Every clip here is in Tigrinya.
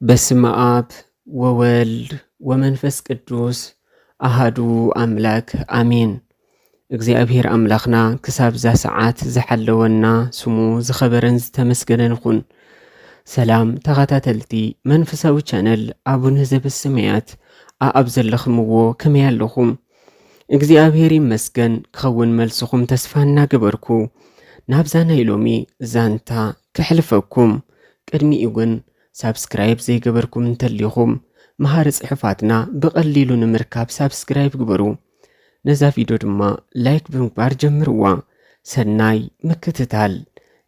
በስመ ኣብ ወወልድ ወመንፈስ ቅዱስ ኣሃዱ ኣምላክ ኣሜን። እግዚኣብሔር ኣምላኽና ክሳብ እዛ ሰዓት ዝሓለወና ስሙ ዝኸበረን ዝተመስገነን ይኹን። ሰላም ተኸታተልቲ መንፈሳዊ ቻነል ኣቡነ ዘበሰማያት፣ ኣኣብ ዘለኽምዎ ከመይ ኣለኹም? እግዚኣብሔር ይመስገን ክኸውን መልስኹም ተስፋ እናገበርኩ፣ ናብዛ ናይ ሎሚ ዛንታ ከሕልፈኩም። ቅድሚኡ ግን ሳብስክራይብ ዘይገበርኩም እንተሊኹም፣ መሃሪ ጽሑፋትና ብቐሊሉ ንምርካብ ሳብስክራይብ ግበሩ። ነዛ ቪድዮ ድማ ላይክ ብምግባር ጀምርዋ። ሰናይ ምክትታል።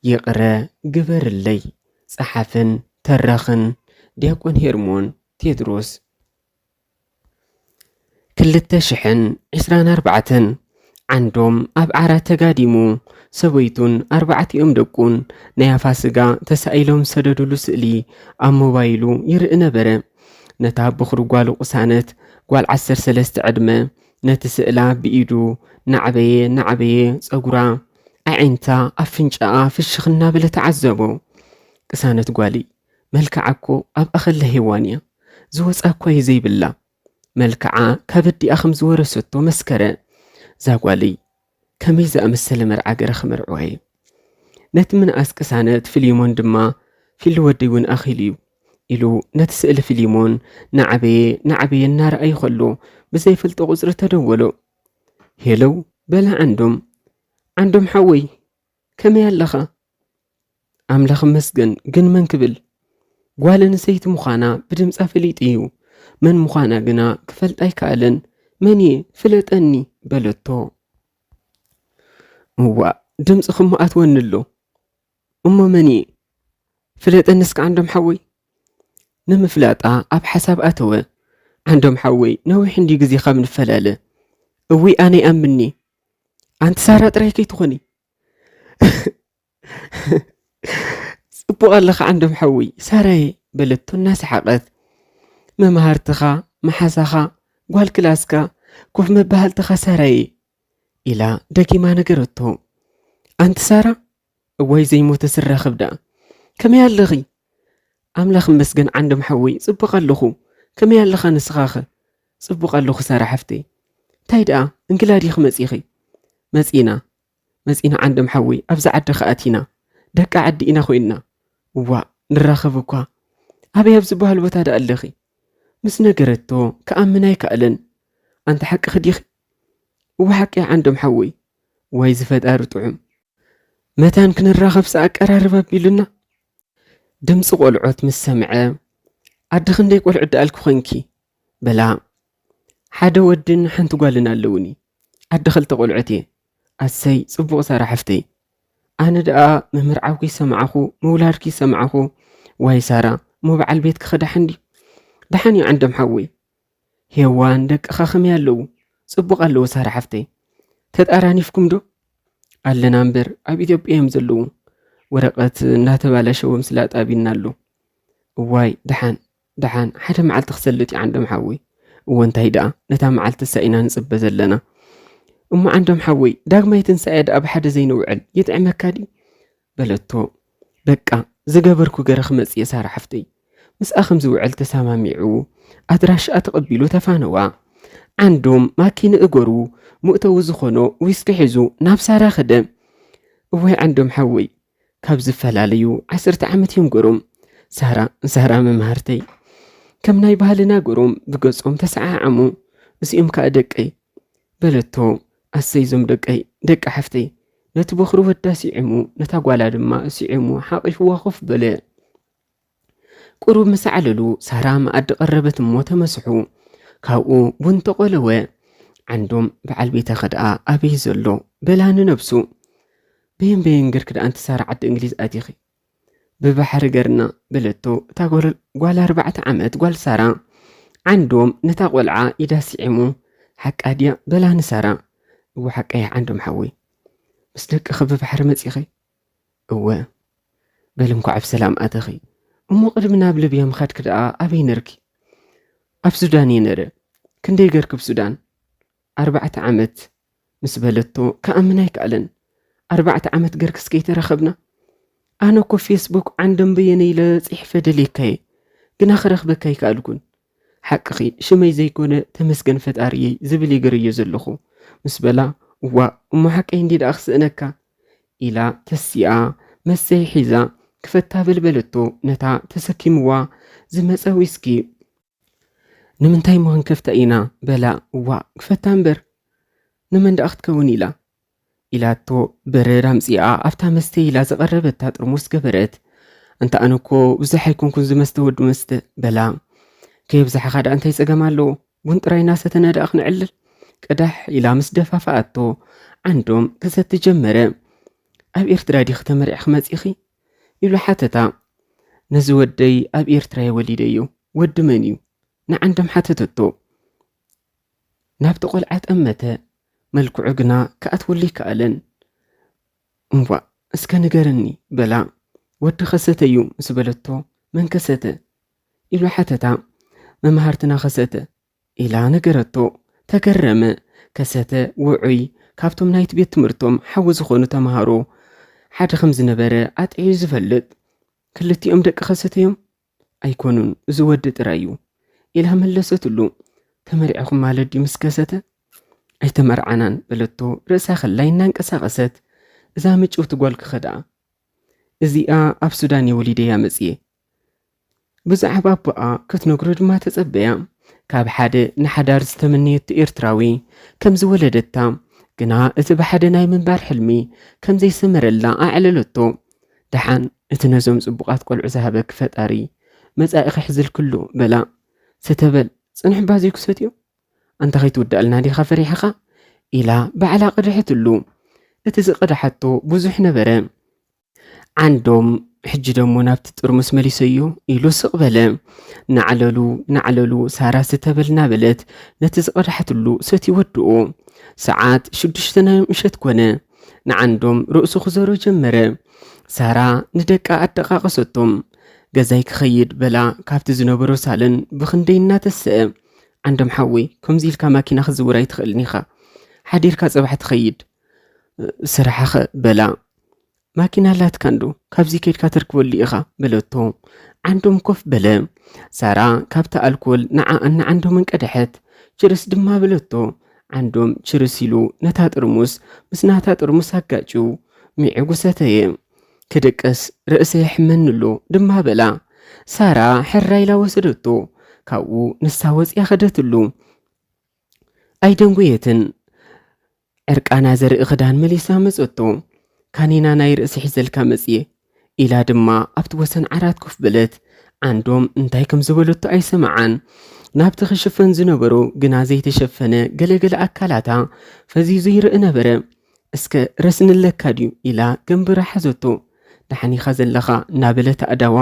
ይቕረ ግበርለይ። ጸሓፍን ተራኽን ዲያቆን ሄርሞን ቴድሮስ። ክልተ ሽሕን ዕስራን ኣርባዕተን። ዓንዶም ኣብ ዓራት ተጋዲሙ፣ ሰበይቱን ኣርባዕቲኦም ደቁን ናይ ኣፋስጋ ተሳኢሎም ዝሰደዱሉ ስእሊ ኣብ ሞባይሉ ይርኢ ነበረ። ነታ ብኹሪ ጓሉ ቅሳነት፣ ጓል ዓሰርተ ሰለስተ ዕድመ፣ ነቲ ስእላ ብኢዱ ናዕበየ ናዕበየ፣ ጸጉራ፣ ኣዒንታ፣ ኣፍንጫኣ ፍሽኽ እናበለ ተዓዘቦ። ቅሳነት ጓለይ፣ መልክዓ እኮ ኣብ ኣኸለ ሄዋን እያ። ዝወጻ እኳ እዩ ዘይብላ። መልክዓ ካብ ኣዲኣ ከም ዝወረሰቶ መስከረ። እዛ ጓለይ፣ ከመይ ዝኣመሰለ መርዓ ገረ ክመርዕዋ እየ። ነቲ ምንኣስ ቅሳነት ፊሊሞን ድማ፣ ፊሊ ወደይ እውን ኣኺሉ እዩ፣ ኢሉ ነቲ ስእሊ ፊሊሞን ናዕበየ ናዕበየ እናረኣዩ ከሎ፣ ብዘይፈልጦ ቁጽሪ ተደወሎ። ሄለው፣ በላ ዓንዶም። ዓንዶም ሓወይ፣ ከመይ ኣለኻ? ኣምላኽ ይመስገን፣ ግን መን ክብል? ጓል ኣንስተይቲ ምዃና ብድምጻ ፈሊጡ እዩ። መን ምዃና ግና ክፈልጥ ኣይከኣለን። መን እየ? ፍለጠኒ፣ በለቶ። እዋእ፣ ድምጽኺ እሞ ኣትወኒ ኣሎ። እሞ መን እየ? ፍለጠኒ እስከ ዓንዶም ሓወይ። ንምፍላጣ ኣብ ሓሳብ ኣተወ። ዓንዶም ሓወይ፣ ነዊሕ እንድዩ ግዜ ካብ ንፈላለ። እውይ፣ ኣነ ይኣምኒ። ኣንቲ ሳራ ጥራይ ከይትኾኒ። ጽቡቕ ኣለኻ ዓንዶም ሓወይ፣ ሳራየ፣ በለቶ እናሰሓቐት። መማህርትኻ፣ መሓዛኻ፣ ጓል ክላስካ፣ ኮፍ መበሃልትኻ ሳራየ፣ ኢላ ደጊማ ነገረቶ። ኣንቲ ሳራ፣ እዋይ ዘይሞተ ስራኽብ ደኣ። ከመይ ኣለኺ? ኣምላኽ ይመስገን ዓንዶም ሓወይ፣ ጽቡቕ ኣለኹ። ከመይ ኣለኻ ንስኻኸ? ጽቡቕ ኣለኹ ሳራ ሓፍተይ። እንታይ ደኣ፣ እንግላ ዲኺ መጺኺ? መጺና፣ መጺና ዓንዶም ሓወይ፣ ኣብዛ ዓዲ ከኣ ኣቲና። ደቂ ዓዲ ኢና ኮይንና። እዋእ፣ ንራኸብ እኳ። ኣበይ ኣብ ዝበሃል ቦታ ደኣ ኣለኺ? ምስ ነገረቶ ክኣምን ኣይከኣለን። ኣንቲ ሓቅኺ ዲኺ? እወ ሓቂ ዓንዶም ሓወይ። ዋይ ዝፈጣሪ ጥዑም። መታን ክንራኸብስ ኣቀራርብ ኣቢሉና። ድምፂ ቆልዑት ምስ ሰምዐ፣ ኣደ ክንደይ ቆልዑት ደኣልኪ ኮንኪ? በላ። ሓደ ወድን ሓንቲ ጓልን ኣለውኒ። ኣደ ክልተ ቆልዑት እየ። ኣሰይ፣ ጽቡቕ ሳራ ሓፍተይ። ኣነ ደኣ ምምርዓውኪ ይሰማዕኹ፣ ምውላድኪ ይሰማዕኹ። ዋይ ሳራ፣ እሞ በዓል ቤትኪ ኸ ደሓን ድዩ? ደሓን እዩ ዓንዶም ሓወይ። ሄዋን፣ ደቅኻ ከመይ ኣለዉ? ጽቡቕ ኣለዉ ሳራ ሓፍተይ። ተጣራኒፍኩም ዶ? ኣለና እምበር፣ ኣብ ኢትዮጵያ እዮም ዘለዉ። ወረቐት እናተባላሸወ ምስላጥ ኣቢና ኣሎ። እዋይ፣ ደሓን፣ ደሓን፣ ሓደ መዓልቲ ክሰልጥ እዩ ዓንዶም ሓወይ። እወ፣ እንታይ ደኣ፣ ነታ መዓልቲ ሳኢና ንጽበ ዘለና። እሞ ዓንዶም ሓወይ፣ ዳግማይ ትንሳኤ ደኣ ብሓደ ዘይንውዕል፣ ይጥዕመካ ድዩ? በለቶ። በቃ፣ ዝገበርኩ ገረ ክመጽእ እየ ሳራ ሓፍተይ። ምስኣ ከም ዝውዕል ተሰማሚዑ፣ ኣድራሽኣ ተቐቢሉ ተፋነዋ። ዓንዶም ማኪንኡ ገሩ፣ መእተዊ ዝኾኖ ዊስኪ ሒዙ ናብ ሳራ ከደ። እዋይ ዓንዶም ሓወይ፣ ካብ ዝፈላለዩ ዓሰርተ ዓመት እዮም ገሮም። ሳራ፣ ሳራ መማህርተይ፣ ከም ናይ ባህልና ገሮም ብገጾም ተሰዓዓሙ። እዚኦም ከኣ ደቀይ፣ በለቶ። ኣሰይ እዞም ደቀይ፣ ደቂ ሓፍተይ። ነቲ በኹሪ ወዳ ስዒሙ፣ ነታ ጓላ ድማ ስዒሙ ሓቒፍዋ ኮፍ በለ። ቁሩብ ምስ ኣዕለሉ፣ ሳራ መኣዲ ቀረበት እሞ ተመስሑ። ካብኡ ቡን ተቖለወ። ዓንዶም፣ በዓል ቤተኺ ደኣ ኣበይ ዘሎ? በላ ንነብሱ። በየን በየን ገርኪ ደኣ ኣንቲ ሳራ ዓዲ እንግሊዝ ኣቲኺ? ብባሕሪ ገርና፣ በለቶ እታ ጓል፣ ጓል ኣርባዕተ ዓመት ጓል ሳራ። ዓንዶም ነታ ቖልዓ ኢዳ ስዒሙ፣ ሓቃ ድያ? በላ ንሳራ። እወ ሓቀይ ዓንዶም ሓወይ። ምስ ደቅኺ ብባሕሪ መጺኺ? እወ። በሊ እንኳዕ ብሰላም ኣተኺ። እሞ ቅድሚ ናብ ልብያ ምኻድኪ ደኣ ኣበይ ነርኪ? ኣብ ሱዳን እየ ነረ። ክንደይ ገርኪ ኣብ ሱዳን? ኣርባዕተ ዓመት ምስ በለቶ ክኣምን ኣይከኣለን። ኣርባዕተ ዓመት ገርክስ ከይተራኸብና? ኣነ እኮ ፌስቡክ ዓንዶም በየነ ኢለ ጽሒፈ ደልየካየ። ግና ክረኽበካ ኣይከኣልኩን። ሓቅኺ፣ ሽመይ ዘይኮነ ተመስገን ፈጣሪየይ ዝብል ይገርዮ ዘለኹ ምስ በላ፣ እዋ እሞ ሓቀይ እንዲ ደኣ ክስእነካ ኢላ ተሲኣ መሰይ ሒዛ ክፈታ በልበለቶ ነታ ተሰኪምዋ ዝመጸ ዊስኪ። ንምንታይ እሞ ክንከፍታ ኢና በላ። እዋ ክፈታ እምበር ንመን ደኣ ክትከውን ኢላ ኢላቶ በረድ ኣምጺኣ ኣብታ መስተ ኢላ ዝቐረበታ ጥርሙስ ገበረት። ኣንታ ኣነ እኮ ብዙሕ ኣይኮንኩን ዝመስተ ወዲ መስተ በላ። ከየብዛሕኻ ደኣ እንታይ ጸገም ኣለዎ? ቡን ጥራይ እናሰተና ደኣ ክንዕልል ቀዳሕ ኢላ ምስ ደፋፍኣቶ ዓንዶም ክሰቲ ጀመረ። ኣብ ኤርትራ ዲኺ ተመሪዕኺ መጺኺ? ኢሉ ሓተታ። ነዚ ወደይ ኣብ ኤርትራ እየ ወሊደዮ። ወዲ መን እዩ? ንዓንዶም ሓተተቶ። ናብቲ ቆልዓ ጠመተ። መልክዑ ግና ክኣትወሉ ኣይከኣለን። እምቧእ እስከ ንገርኒ በላ። ወዲ ከሰተ እዩ ምስ በለቶ መን ከሰተ? ኢሉ ሓተታ። መማህርትና ከሰተ ኢላ ነገረቶ። ተገረመ። ከሰተ ውዑይ ካብቶም ናይቲ ቤት ትምህርቶም ሓዊ ዝኾኑ ተምሃሮ ሓደ ከም ዝነበረ ኣጥዕዩ ዝፈልጥ። ክልቲኦም ደቂ ከሰተ እዮም? ኣይኮኑን፣ እዚ ወዲ ጥራይ እዩ ኢላ መለሰትሉ። ተመሪዕኹም ማለት ድዩ ምስ ከሰተ? ኣይተመርዓናን በለቶ ርእሳ ከላይ እናንቀሳቐሰት። እዛ ምጭውቲ ጓል ክኸድኣ እዚኣ ኣብ ሱዳን እየ ወሊደያ መጽየ። ብዛዕባ ኣቦኣ ክትነግሮ ድማ ተጸበያ። ካብ ሓደ ንሓዳር ዝተመነየቶ ኤርትራዊ ከም ዝወለደታ ግና እቲ ብሓደ ናይ ምንባር ሕልሚ ከም ዘይሰመረላ ኣዕለለቶ። ደሓን እቲ ነዞም ጽቡቓት ቆልዑ ዝሃበኪ ፈጣሪ መጻኢኺ ሕዝልክሉ በላ። ሰተበል ጽንሕ ባዚ ክሰትዮ ኣንታ ከይትውድኣልና ዲኻ ፈሪሕኻ ኢላ ባዕላ ቀድሐትሉ። እቲ ዝቐድሓቶ ብዙሕ ነበረ። ዓንዶም ሕጂ ደሞ ናብቲ ጥርሙስ መሊሰዮ ኢሉ ስቕ በለ። ናዕለሉ ናዕለሉ ሳራ ስተበል እናበለት ነቲ ዝቐድሓትሉ ሰቲ ወድኦ። ሰዓት ሽዱሽተ ናይ ምሸት ኮነ። ንዓንዶም ርእሱ ክዞሮ ጀመረ። ሳራ ንደቃ ኣደቃቐሰቶም። ገዛይ ክኸይድ በላ ካብቲ ዝነበሮ ሳሎን ብኽንደይ እናተሰአ። ዓንዶም ሓወይ ከምዚ ኢልካ ማኪና ክዝውር ኣይትኽእልን ኢኻ። ሓዲርካ ጽባሕ ትኸይድ። ስራሕኸ በላ። ማኪና ኣላትካ እንዶ ካብዚ ከይድካ ተርክበሉ ኢኻ በለቶ። ዓንዶም ኮፍ በለ። ሳራ ካብቲ ኣልኮል ንዓኣን ንዓንዶምን ቀድሐት። ችርስ ድማ በለቶ። ዓንዶም ችርስ ኢሉ ነታ ጥርሙስ ምስ ናታ ጥርሙስ ኣጋጭው ሚዕጉ ሰተየ። ክድቅስ ርእሰ የሕመኒ ኣሎ ድማ በላ። ሳራ ሕራ ኢላ ወሰደቶ። ካብኡ ንሳ ወፂኣ ከደትሉ። ኣይደንጎየትን። ዕርቃና ዘርኢ ክዳን መሊሳ መጸቶ። ካኒና ናይ ርእሲ ሒዘልካ መጽየ ኢላ ድማ ኣብቲ ወሰን ዓራት ኮፍ በለት። ዓንዶም እንታይ ከም ዝበለቶ ኣይሰማዓን። ናብቲ ክሽፈን ዝነበሮ ግና ዘይተሸፈነ ገለገለ ኣካላታ ፈዚዙ ይርኢ ነበረ። እስከ ረስንለካ ድዩ ኢላ ገንብራ ሓዘቶ። ደሓን ኢኻ ዘለኻ እናበለት ኣእዳዋ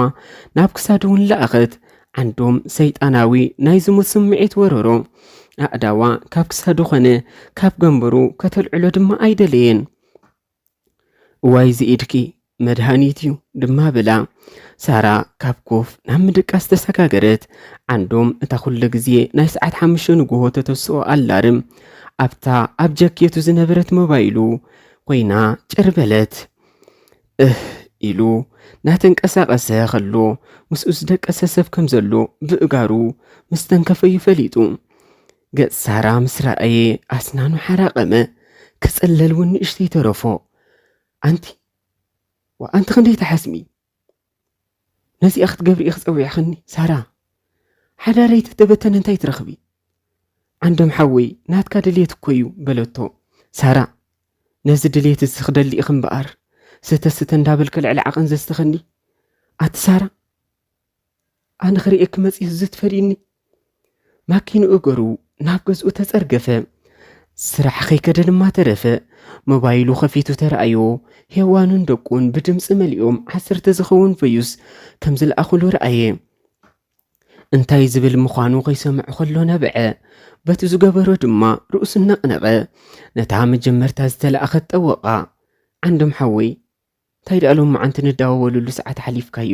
ናብ ክሳዱ እውን ለኣኸት። ዓንዶም ሰይጣናዊ ናይ ዝሙት ስምዒት ወረሮ። ኣእዳዋ ካብ ክሳዱ ኾነ ካብ ገንበሩ ከተልዕሎ ድማ ኣይደለየን። እዋይ ዝኢድኪ መድሃኒት እዩ ድማ በላ። ሳራ ካብ ኮፍ ናብ ምድቃስ ተሰጋገረት። ዓንዶም እታ ኩሉ ግዜ ናይ ሰዓት ሓሙሽተ ንግሆ ተተስኦ ኣላርም ኣብታ ኣብ ጃኬቱ ዝነበረት ሞባይሉ ኮይና ጭር በለት። እህ ኢሉ ናተንቀሳቐሰ ከሎ ምስኡ ዝደቀሰ ሰብ ከም ዘሎ ብእጋሩ ምስ ተንከፈዩ ፈሊጡ። ገጽ ሳራ ምስ ረኣየ ኣስናኑ ሓራቐመ። ክጽለል እውን ንእሽተይ ተረፎ። ኣንቲ ዋ ኣንቲ ክንደይ ትሓስሚ? ነዚኣ ክትገብሪ ኢኺ ጸዊዕኽኒ ሳራ። ሓዳረይ ተተበተነ እንታይ ትረኽቢ? ዓንዶም ሓወይ ናትካ ድልየት እኮ እዩ በለቶ። ሳራ ነዚ ድልየት እዚ ክደሊ ኢኺ እምበኣር ስተ ስተ እንዳበልኪ ልዕሊ ዓቐን ዘስተኸኒ ኣቲ ሳራ። ኣነ ክርእየኪ መጺኡ እዚ ትፈድይኒ። ማኪንኡ እገሩ ናብ ገዝኡ ተጸርገፈ። ስራሕ ከይከደ ድማ ተረፈ። ሞባይሉ ከፊቱ ተረኣዮ። ሄዋንን ደቁን ብድምጺ መሊኦም ዓሰርተ ዝኸውን ቨዩስ ከም ዝለኣኹሉ ረኣየ። እንታይ ዝብል ምዃኑ ከይሰምዕ ከሎ ነብዐ። በቲ ዝገበሮ ድማ ርእሱ ነቕነቐ። ነታ መጀመርታ ዝተለኣኸት ጠወቓ። ዓንዶም ሓወይ እንታይ ደኣ ሎማዓንቲ ንዳወወሉሉ ሰዓት ሓሊፍካዮ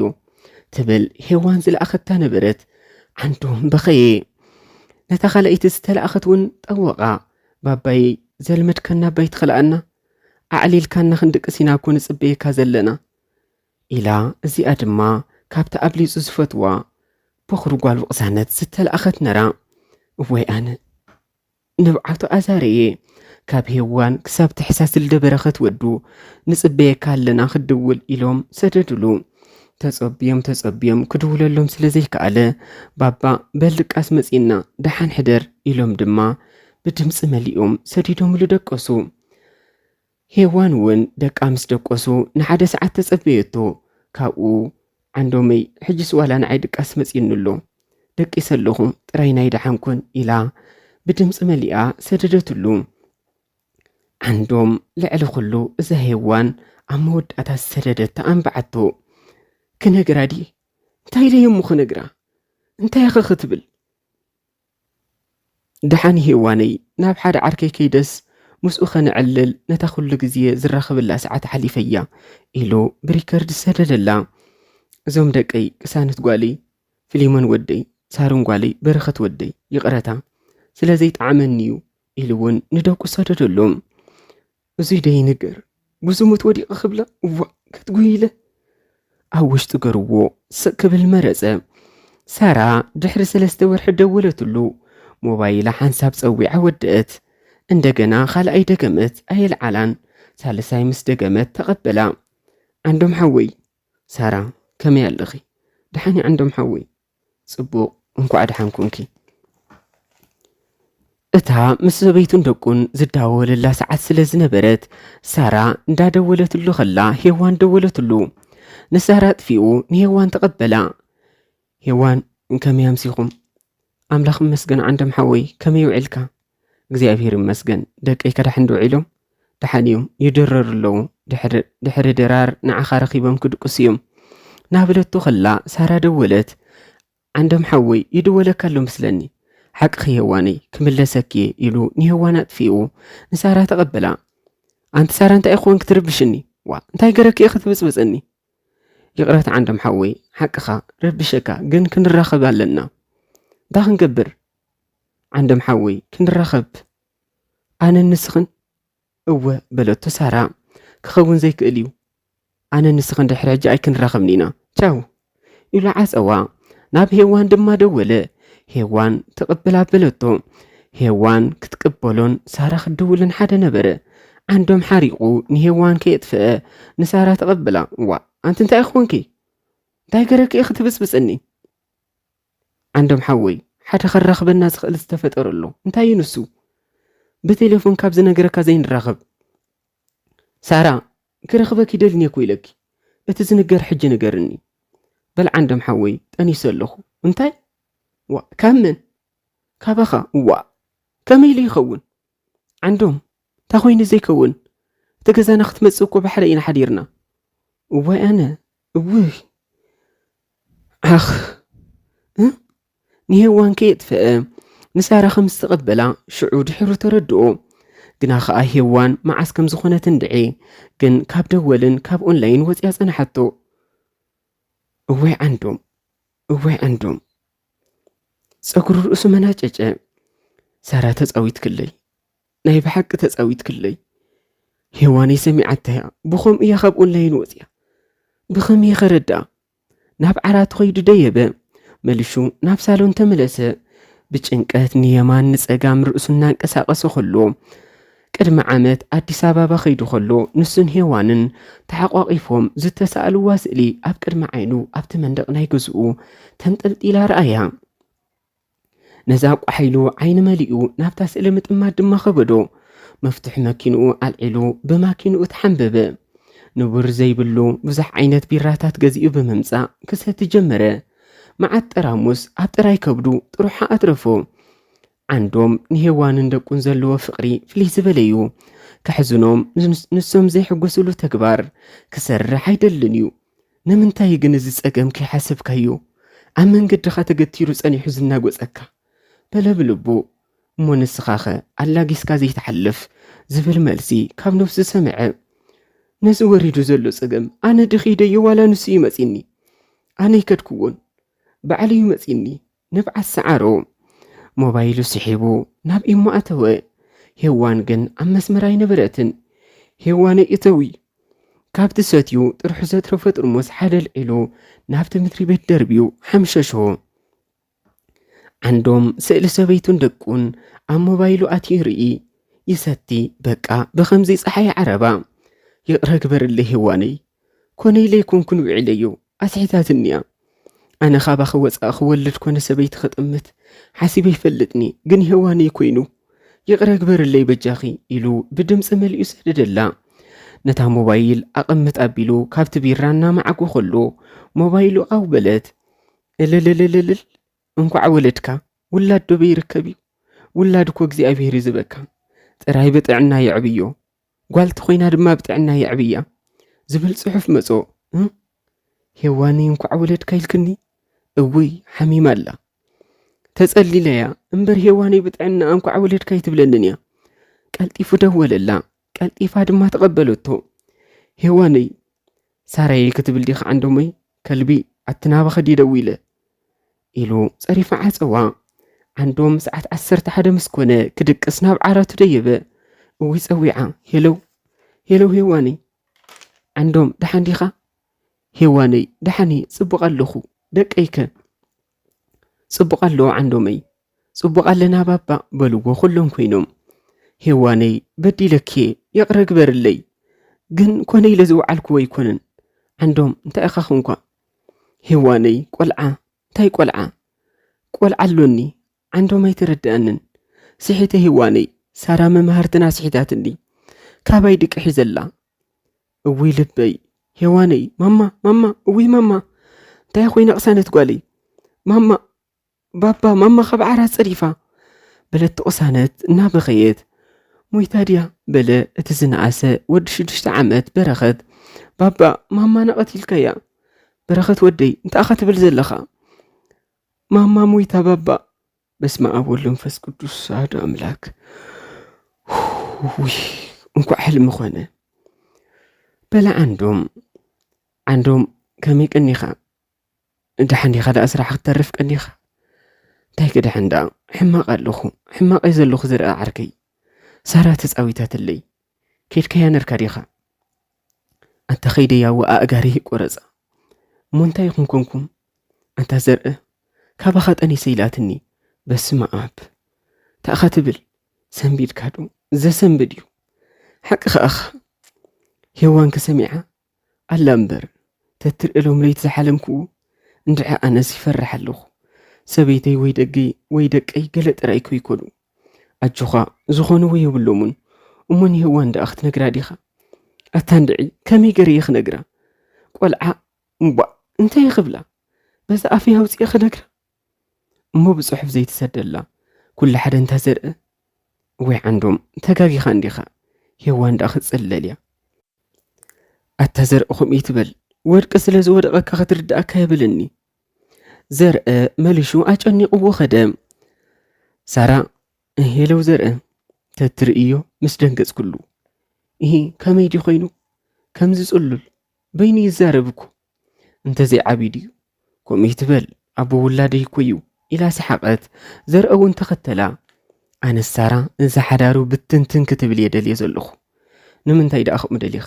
ትብል ሄዋን ዝለኣኸታ ነበረት። ዓንዶም በኸየ። ነታ ካልኣይቲ ዝተለኣኸት እውን ጠወቓ። ባባይ ዘልመድከና ኣባይ ትኸልኣና ኣዕሊልካና ክንድቅስ ኢና እኮ ንጽበየካ ዘለና ኢላ እዚኣ ድማ ካብቲ ኣብሊጹ ዝፈትዋ በኹሪ ጓል ብቕሳነት ዝተላእኸት ነራ። እወይ ኣነ ንብዓቱ ኣዛረየ። ካብ ሄዋን ክሳብ ተሕሳስ ልደበረኸት ወዱ ንጽበየካ ኣለና ክድውል ኢሎም ሰደዱሉ። ተጸብዮም ተጸብዮም ክድውለሎም ስለ ዘይከኣለ፣ ባባ በል ድቃስ መጺና ደሓን ሕደር ኢሎም ድማ ብድምጺ መሊኦም ሰዲዶምሉ ደቀሱ። ሄዋን እውን ደቃ ምስ ደቀሱ ንሓደ ሰዓት ተጸበየቶ። ካብኡ ዓንዶመይ ሕጅስ ዋላ ንዓይ ድቃስ መጺኡኒ ኣሎ፣ ደቂሰ ኣለኹ ጥራይ ናይ ደሓንኩን ኢላ ብድምጺ መሊኣ ሰደደትሉ። ዓንዶም ልዕሊ ኩሉ እዛ ሄዋን ኣብ መወዳእታ ዝሰደደታ ኣንብዓቶ። ክነግራ ድየ? እንታይ ኢለ እየ እሞ ክነግራ? እንታይ ኢኸ ክትብል? ደሓን ሄዋነይ፣ ናብ ሓደ ዓርከይ ከይደስ ምስኡ ከነዕልል ነታ ኩሉ ግዜ ዝራኸበላ ሰዓት ሓሊፈያ ኢሉ ብሪከርድ ሰደደላ። እዞም ደቀይ ቅሳነት ጓለይ፣ ፊሊሞን ወደይ፣ ሳሮን ጓለይ፣ በረኸት ወደይ፣ ይቕረታ ስለ ዘይጠዓመኒ እዩ ኢሉ እውን ንደቁ ሰደደሎም። እዙይ ደይንገር፣ ብዝሙት ወዲቐ ክብላ፣ እዋእ፣ ከትጉይለ። ኣብ ውሽጡ ገርዎ ስቕ ክብል መረጸ። ሳራ ድሕሪ ሰለስተ ወርሒ ደወለትሉ። ሞባይላ ሓንሳብ ጸዊዓ ወደአት። እንደገና ካልኣይ ደገመት፣ ኣየልዓላን። ሳልሳይ ምስ ደገመት ተቐበላ። ዓንዶም ሓወይ። ሳራ፣ ከመይ ኣለኺ? ደሓን እየ ዓንዶም ሓወይ። ጽቡቕ፣ እንኳዕ ደሓን ኮንኪ። እታ ምስ ሰበይቱን ደቁን ዝዳወለላ ሰዓት ስለ ዝነበረት፣ ሳራ እንዳደወለትሉ ከላ ሄዋን ደወለትሉ። ንሳራ ኣጥፊኡ ንሄዋን ተቐበላ። ሄዋን፣ ከመይ ኣምሲኹም? ኣምላኽ ይመስገን ዓንዶም ሓወይ፣ ከመይ ውዒልካ? እግዚኣብሔር ይመስገን፣ ደቀይ ከዳሕን ዶ ውዒሎም? ደሓን እዮም፣ ይድረሩ ኣለዉ። ድሕሪ፣ ድሕሪ ድራር ንዓኻ ረኺቦም ክድቅሱ እዮም። ናበለቶ ከላ ሳራ ደወለት። ዓንዶም ሓወይ ይድወለካ ኣሎ መስለኒ። ሓቅኺ ሄዋነይ፣ ክምለሰኪ እየ ኢሉ ንሄዋን ኣጥፊኡ ንሳራ ተቐበላ። ኣንቲ ሳራ እንታይ ኢኹን ክትርብሽኒ? ዋ፣ እንታይ ገረኪ ኢኺ ክትብጽብጽኒ? ይቕረታ ዓንዶም ሓወይ፣ ሓቅኻ ረቢሸካ፣ ግን ክንራኸብ ኣለና። እንታይ ክንገብር? ዓንዶም ሓወይ፣ ክንራኸብ። ኣነን ንስኽን? እወ፣ በለቶ ሳራ። ክኸውን ዘይክእል እዩ። ኣነን ንስኽን ድሕሪ ሕጂ ኣይክንራኸብን ኢና። ቻው። ኢሉ ዓጸዋ። ናብ ሄዋን ድማ ደወለ። ሄዋን ትቕበል ኣበለቶ። ሄዋን ክትቅበሎን ሳራ ክትድውልን ሓደ ነበረ። ዓንዶም ሓሪቑ ንሄዋን ከየጥፍአ ንሳራ ተቐበላ። ዋእ፣ ኣንቲ እንታይ ኢኺ ኮንኪ? እንታይ ገረኪ ኢኺ ትብጽብጽኒ? ዓንዶም ሓወይ፣ ሓደ ከራኽበና ዝኽእል ዝተፈጠረ ኣሎ። እንታይ እዩ ንሱ? ብቴሌፎን ካብ ዝነገረካ ዘይንራኸብ። ሳራ፣ ክረኽበኪ ደልኒ እኮ ኢለኪ። እቲ ዝንገር ሕጂ ንገርኒ። በል ዓንዶም ሓወይ፣ ጠኒሰ ኣለኹ። እንታይ? ዋ፣ ካብ መን? ካባኻ። ዋ፣ ከመይ ኢሉ ይኸውን? ዓንዶም፣ እንታይ ኮይኑ ዘይከውን? እቲ ገዛና ክትመጽእ እኮ ባሕሪ ኢና ሓዲርና። እዋይ ኣነ፣ እውይ። ዓኽ። እ? ንሄዋን ከየጥፈአ ንሳራ ከም ዝተቐበላ ሽዑ ድሕሩ ተረድኦ። ግና ኸኣ ሄዋን መዓስ ከም ዝኾነት እንድዒ፣ ግን ካብ ደወልን ካብ ኦንላይን ወጽያ ጸናሓቶ። እዋይ ዓንዶም፣ እዋይ ዓንዶም። ጸጉሪ ርእሱ መናጨጨ። ሳራ ተጻዊትክለይ፣ ናይ ብሓቂ ተጻዊትክለይ። ሄዋነይ ሰሚዓታ እያ፣ ብኸምኡ እያ ካብ ኦንላይን ወጽያ። ብኸመይ ከረድኣ? ናብ ዓራቱ ኸይዱ ደየበ። መሊሹ ናብ ሳሎን ተመለሰ። ብጭንቀት ንየማን ንጸጋም ርእሱ እናንቀሳቐሰ ኸሎ፣ ቅድሚ ዓመት ኣዲስ ኣበባ ኸይዱ ኸሎ፣ ንሱን ሄዋንን ተሓቋቒፎም ዝተሳእልዋ ስእሊ ኣብ ቅድሚ ዓይኑ ኣብቲ መንደቕ ናይ ገዝኡ ተንጠልጢላ ረኣያ። ነዛ ቋሕ ኢሉ ዓይኒ መሊኡ ናብታ ስእሊ ምጥማት ድማ ከበዶ። መፍትሕ መኪንኡ ኣልዒሉ ብማኪንኡ ተሓንበበ። ንቡር ዘይብሉ ብዙሕ ዓይነት ቢራታት ገዚኡ ብምምጻእ ክሰቲ ጀመረ። መዓት ጠራሙስ ኣብ ጥራይ ከብዱ ጥሩሓ ኣትረፎ። ዓንዶም ንሄዋንን ደቁን ዘለዎ ፍቕሪ ፍልይ ዝበለ እዩ። ከሕዝኖም ንስ-፣ ንሶም ዘይሕጎስሉ ተግባር ክሰርሕ ኣይደልን እዩ። ንምንታይ ግን እዚ ጸገም ከይሓሰብካዮ ኣብ መንገድኻ ተገቲሩ ጸኒሑ ዝናጎጸካ? በለ ብልቡ። እሞ ንስኻኸ ኣላጊስካ ዘይትሓልፍ ዝብል መልሲ ካብ ነፍሱ ሰምዐ። ነዚ ወሪዱ ዘሎ ጸገም ኣነ ድኺደዮ ዋላ ንሱ እዩ መጺኒ? ኣነ ይከድክዎን ባዕሉ እዩ መጺኒ። ንብዓት ሰዓሮ። ሞባይሉ ስሒቡ ናብ ኢሞ ኣተወ። ሄዋን ግን ኣብ መስመር ኣይነበረትን። ሄዋነይ እተዊ። ካብቲ ሰትዩ ጥርሑ ዘትረፎ ጥርሙስ ሓደ ኣልዒሉ ናብቲ ምድሪ ቤት ደርብዩ ሓምሸሾ። ዓንዶም ስእሊ ሰበይቱን ደቁን ኣብ ሞባይሉ ኣትዩ ይርኢ፣ ይሰቲ፣ በቃ ብኸምዚ ጸሓይ ዓረባ። ይቕረ ግበርለይ ሄዋነይ፣ ኮነ ኢለ ኣይኮንኩን ውዒለዮ፣ ኣስሒታትኒ እያ። ኣነ ካባኺ ወጻኢ ክወልድ ኮነ ሰበይቲ ክጥምት ሓሲበ ይፈልጥኒ፣ ግን ሄዋነይ ኮይኑ። ይቕረ ግበርለይ በጃኺ ኢሉ ብድምጺ መሊኡ ሰደደላ። ነታ ሞባይል ኣቐምጥ ኣቢሉ ካብቲ ቢራ እናመዓጎ ከሎ ሞባይሉ ዓው በለት። እልልልልልል፣ እንኳዕ ወለድካ። ውላድ ዶ በይርከብ እዩ? ውላድ እኮ እግዚኣብሔር እዩ ዝበካ። ጥራይ ብጥዕና የዕብዮ፣ ጓል ተኾይና ድማ ብጥዕና የዕብያ ዝብል ጽሑፍ መጾ። እ? ሄዋነይ እንኳዕ ወለድካ ኢልክኒ? እውይ፣ ሓሚማ ኣላ። ተጸሊለያ እምበር ሄዋነይ ብጥዕና እንኳዕ ወለድካ ኣይትብለንን እያ። ቀልጢፉ ደወለላ። ቀልጢፋ ድማ ተቐበለቶ። ሄዋነይ፣ ሳራየይ ክትብል ዲኻ ዓንዶመይ? ከልቢ፣ ኣቲ ናባኺ ድየ ደዊለ? ኢሉ ጸሪፋ ዓጸዋ። ዓንዶም ሰዓት ዓሰርተ ሓደ ምስ ኮነ ክድቅስ ናብ ዓራቱ ደየበ። እውይ ጸዊዓ። ሄለው፣ ሄለው ሄዋነይ። ዓንዶም፣ ደሓን ዲኻ? ሄዋነይ፣ ደሓን እየ፣ ጽቡቕ ኣለኹ። ደቀይከ? ጽቡቕ ኣለዎ ዓንዶመይ። ጽቡቕ ኣለና ባባ፣ በልዎ ኩሎም ኮይኖም። ሄዋነይ፣ በዲለኪ እየ፣ ይቕረ ግበርለይ። ግን ኮነ ኢለ ዝወዓልክዎ ኣይኮነን። ዓንዶም፣ እንታይ ኢኻ ኾንኳ? ሄዋነይ፣ ቆልዓ፣ እንታይ ቆልዓ? ቆልዓ ኣሎኒ። ዓንዶም ኣይተረድኣንን። ስሒተ ሄዋነይ፣ ሳራ መምሃርትና ስሒታትኒ። ካባይ ድቂ ሒዘላ። እውይ ልበይ፣ ሄዋነይ፣ ማማ፣ ማማ፣ እውይ ማማ፣ እንታይ ኮይና ቅሳነት ጓለይ? ማማ፣ ባባ፣ ማማ ካብ ዓራት ጸዲፋ፣ በለት ቅሳነት እናበኸየት። ሞይታ ድያ? በለ እቲ ዝነኣሰ ወዲ ሽዱሽተ ዓመት በረኸት። ባባ፣ ማማና ቀቲልካያ። በረኸት ወደይ፣ እንታይ ኢኻ ትብል ዘለኻ? ማማ ሞይታ ባባ። በስመ ኣብ ወወልድ ወመንፈስ ቅዱስ ኣሐዱ ኣምላክ። ውይ፣ እንኳዕ ሕልሚ ኾነ። በለ ዓንዶም። ዓንዶም፣ ከመይ ቀኒኻ? ደሓን ዲኻ ደኣ? ስራሕ ክትተርፍ ቀኒኻ? እንታይ ክድሕን ደኣ? ሕማቕ ኣለኹ፣ ሕማቕ እየ ዘለኹ ዘርአ ዓርከይ። ሳራ ተጻዊታትለይ። ኬድካያ ነርካ ዲኻ? ኣታ ኸይደያ ወኣ ኣእጋረይ ቆረጻ። እሞ እንታይ ኢኹም ኮንኩም? ኣንታ ዘርእ፣ ካባኻ ጠኒሰ ኢላትኒ። በስመ ኣብ። ታእኻ ትብል? ሰንቢድካ ዶ? ዘሰንብድ እዩ። ሓቂ ኸኣኻ። ሄዋን ከሰሚዓ ኣላ እምበር፣ ተትርኢ ሎም ለይቲ ዝሓለምክዎ፣ እንድዒ ኣነስ ይፈርሕ ኣለኹ። ሰበይተይ ወይ ደገይ ወይ ደቀይ ገለ ጥራይ ከይኮኑ። ኣጆኻ፣ ዝኾንዎ የብሎምን። እሞ ንሄዋን ደኣ ክትነግራ ዲኻ? ኣታ እንድዒ፣ ከመይ ገይረ እየ ክነግራ? ቆልዓ፣ እምቧእ፣ እንታይ እየ ክብላ? በዛ ኣፈይ ኣውፅኤ ክነግራ? እሞ ብፅሑፍ ዘይትሰደላ? ኩሉ ሓደ እንታ ዘርእ። ወይ ዓንዶም፣ ተጋጊኻ እንዲኻ። ሄዋን ደኣ ክትፅለል እያ። ኣታ ዘርእ፣ ከምኡ ይትበል። ወርቂ ስለ ዝወደቐካ ክትርድኣካ የብልኒ። ዘርእ መሊሹ ኣጨኒቕዎ ኸደ። ሳራ፣ ሄለው ዘርእ፣ ተትርእዮ ምስ ደንገጽኩሉ። እሂ፣ ከመይ ድዩ ኮይኑ? ከምዚ ጽሉል፣ በይኑ ይዛረብ እኮ። እንተዘይዓብዩ ድዩ? ከምኡ ይትበል፣ ኣቦ ውላደይ እኮ እዩ፣ ኢላ ሰሓቐት። ዘርእ እውን ተኸተላ። ኣነስ ሳራ፣ እዚ ሓዳሩ ብትንትን ክትብል እየ ደልየ ዘለኹ። ንምንታይ ደኣ ከምኡ ደሊኻ?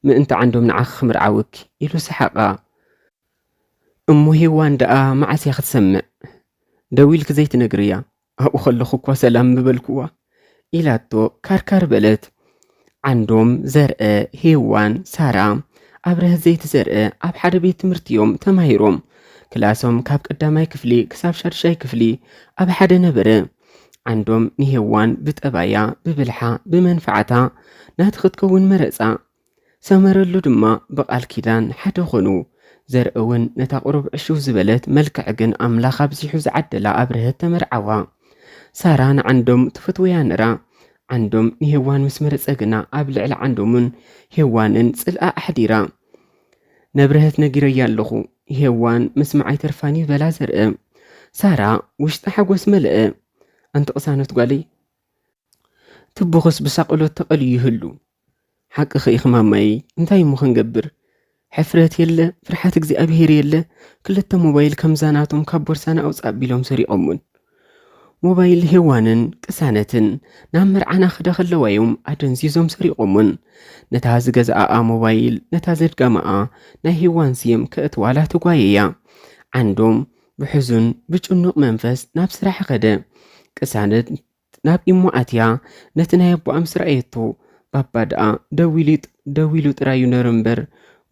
ምእንቲ ዓንዶም ንዓኺ ክምርዓወኪ፣ ኢሉ ሰሓቓ። እሞ ሄዋን ደኣ መዓስ እያ ክትሰምዕ? ደዊልኪ ዘይትነግርያ? ኣብኡ ከለኹ እኳ ሰላም ምበልክዋ፣ ኢላቶ ካርካር በለት። ዓንዶም፣ ዘርአ፣ ሄዋን፣ ሳራ፣ ኣብርሀት ዘይትዘርአ ኣብ ሓደ ቤት ትምህርቲ እዮም ተማሂሮም። ክላሶም ካብ ቀዳማይ ክፍሊ ክሳብ ሻድሻይ ክፍሊ ኣብ ሓደ ነበረ። ዓንዶም ንሄዋን ብጠባያ፣ ብብልሓ፣ ብመንፈዓታ ናቲ ክትከውን መረጻ። ሰመረሉ ድማ ብቓል ኪዳን ሓደ ኾኑ። ዘርእ እውን ነታ ቁሩብ ዕሽው ዝበለት መልክዕ ግን ኣምላኽ ኣብዚሑ ዝዓደላ ኣብርሀት ተመርዓዋ። ሳራ ንዓንዶም ትፈትወያ ነራ። ዓንዶም ንሄዋን ምስ መረጸ ግና ኣብ ልዕሊ ዓንዶምን ሄዋንን ጽልኣ ኣሕዲራ። ነብርሀት ነጊረያ ኣለኹ፣ ሄዋን ምስማዕ ኣይተርፋን እዩ በላ ዘርእ። ሳራ ውሽጣ ሓጎስ መለአ። ኣንቲ ቅሳነት ጓለይ፣ ትብኹስ ብሳቕሎት ተቐልዩ ይህሉ። ሓቅኺ ኢኺ ማማየይ፣ እንታይ እሞ ክንገብር? ሕፍረት የለ፣ ፍርሓት እግዚኣብሄር የለ። ክልተ ሞባይል ከምዛ ናቶም ካብ ቦርሳና ኣውጽእ ኣቢሎም ሰሪቖሙን። ሞባይል ሄዋንን ቅሳነትን ናብ መርዓና ክዳ ከለዋ እዮም ኣደንዚዞም ሰሪቖሙን። ነታ ዝገዝኣኣ ሞባይል፣ ነታ ዘድጋማኣ ናይ ሄዋን ስየም ከእትዋላ ተጓየያ። ዓንዶም ብሕዙን ብጭኑቕ መንፈስ ናብ ስራሕ ኸደ። ቅሳነት ናብ ኢሞ ኣትያ ነቲ ናይ ኣቦኣ ምስ ረኣየቶ፣ ባባ ደኣ ደዊሉ ይጥ-፣ ደዊሉ ጥራይ እዩ ነይሩ እምበር፣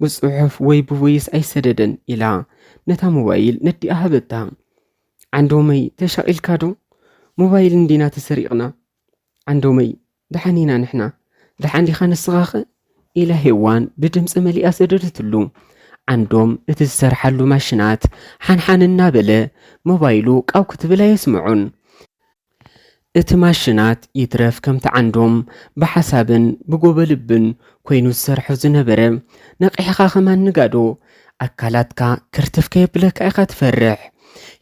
ብጽሑፍ ወይ ብቮይስ ኣይሰደደን ኢላ ነታ ሞባይል ነዲኣ ሃበታ። ዓንዶመይ፣ ተሻቒልካ ዶ? ሞባይል እንዲና ተሰሪቕና። ዓንዶመይ፣ ደሓን ኢና ንሕና። ደሓን ዲኻ ንስኻኸ? ኢላ ሄዋን ብድምፂ መሊኣ ሰደደትሉ። ዓንዶም እቲ ዝሰርሓሉ ማሽናት ሓንሓን እናበለ ሞባይሉ ቃው ክትብል ኣየስምዖን። እቲ ማሽናት ይትረፍ ከምቲ ዓንዶም ብሓሳብን ብጎበ ልብን ኮይኑ ዝሰርሖ ዝነበረ፣ ነቒሕኻ ከማን ንጋዶ ኣካላትካ ክርትፍ ከየብለካ ኢኻ ትፈርሕ።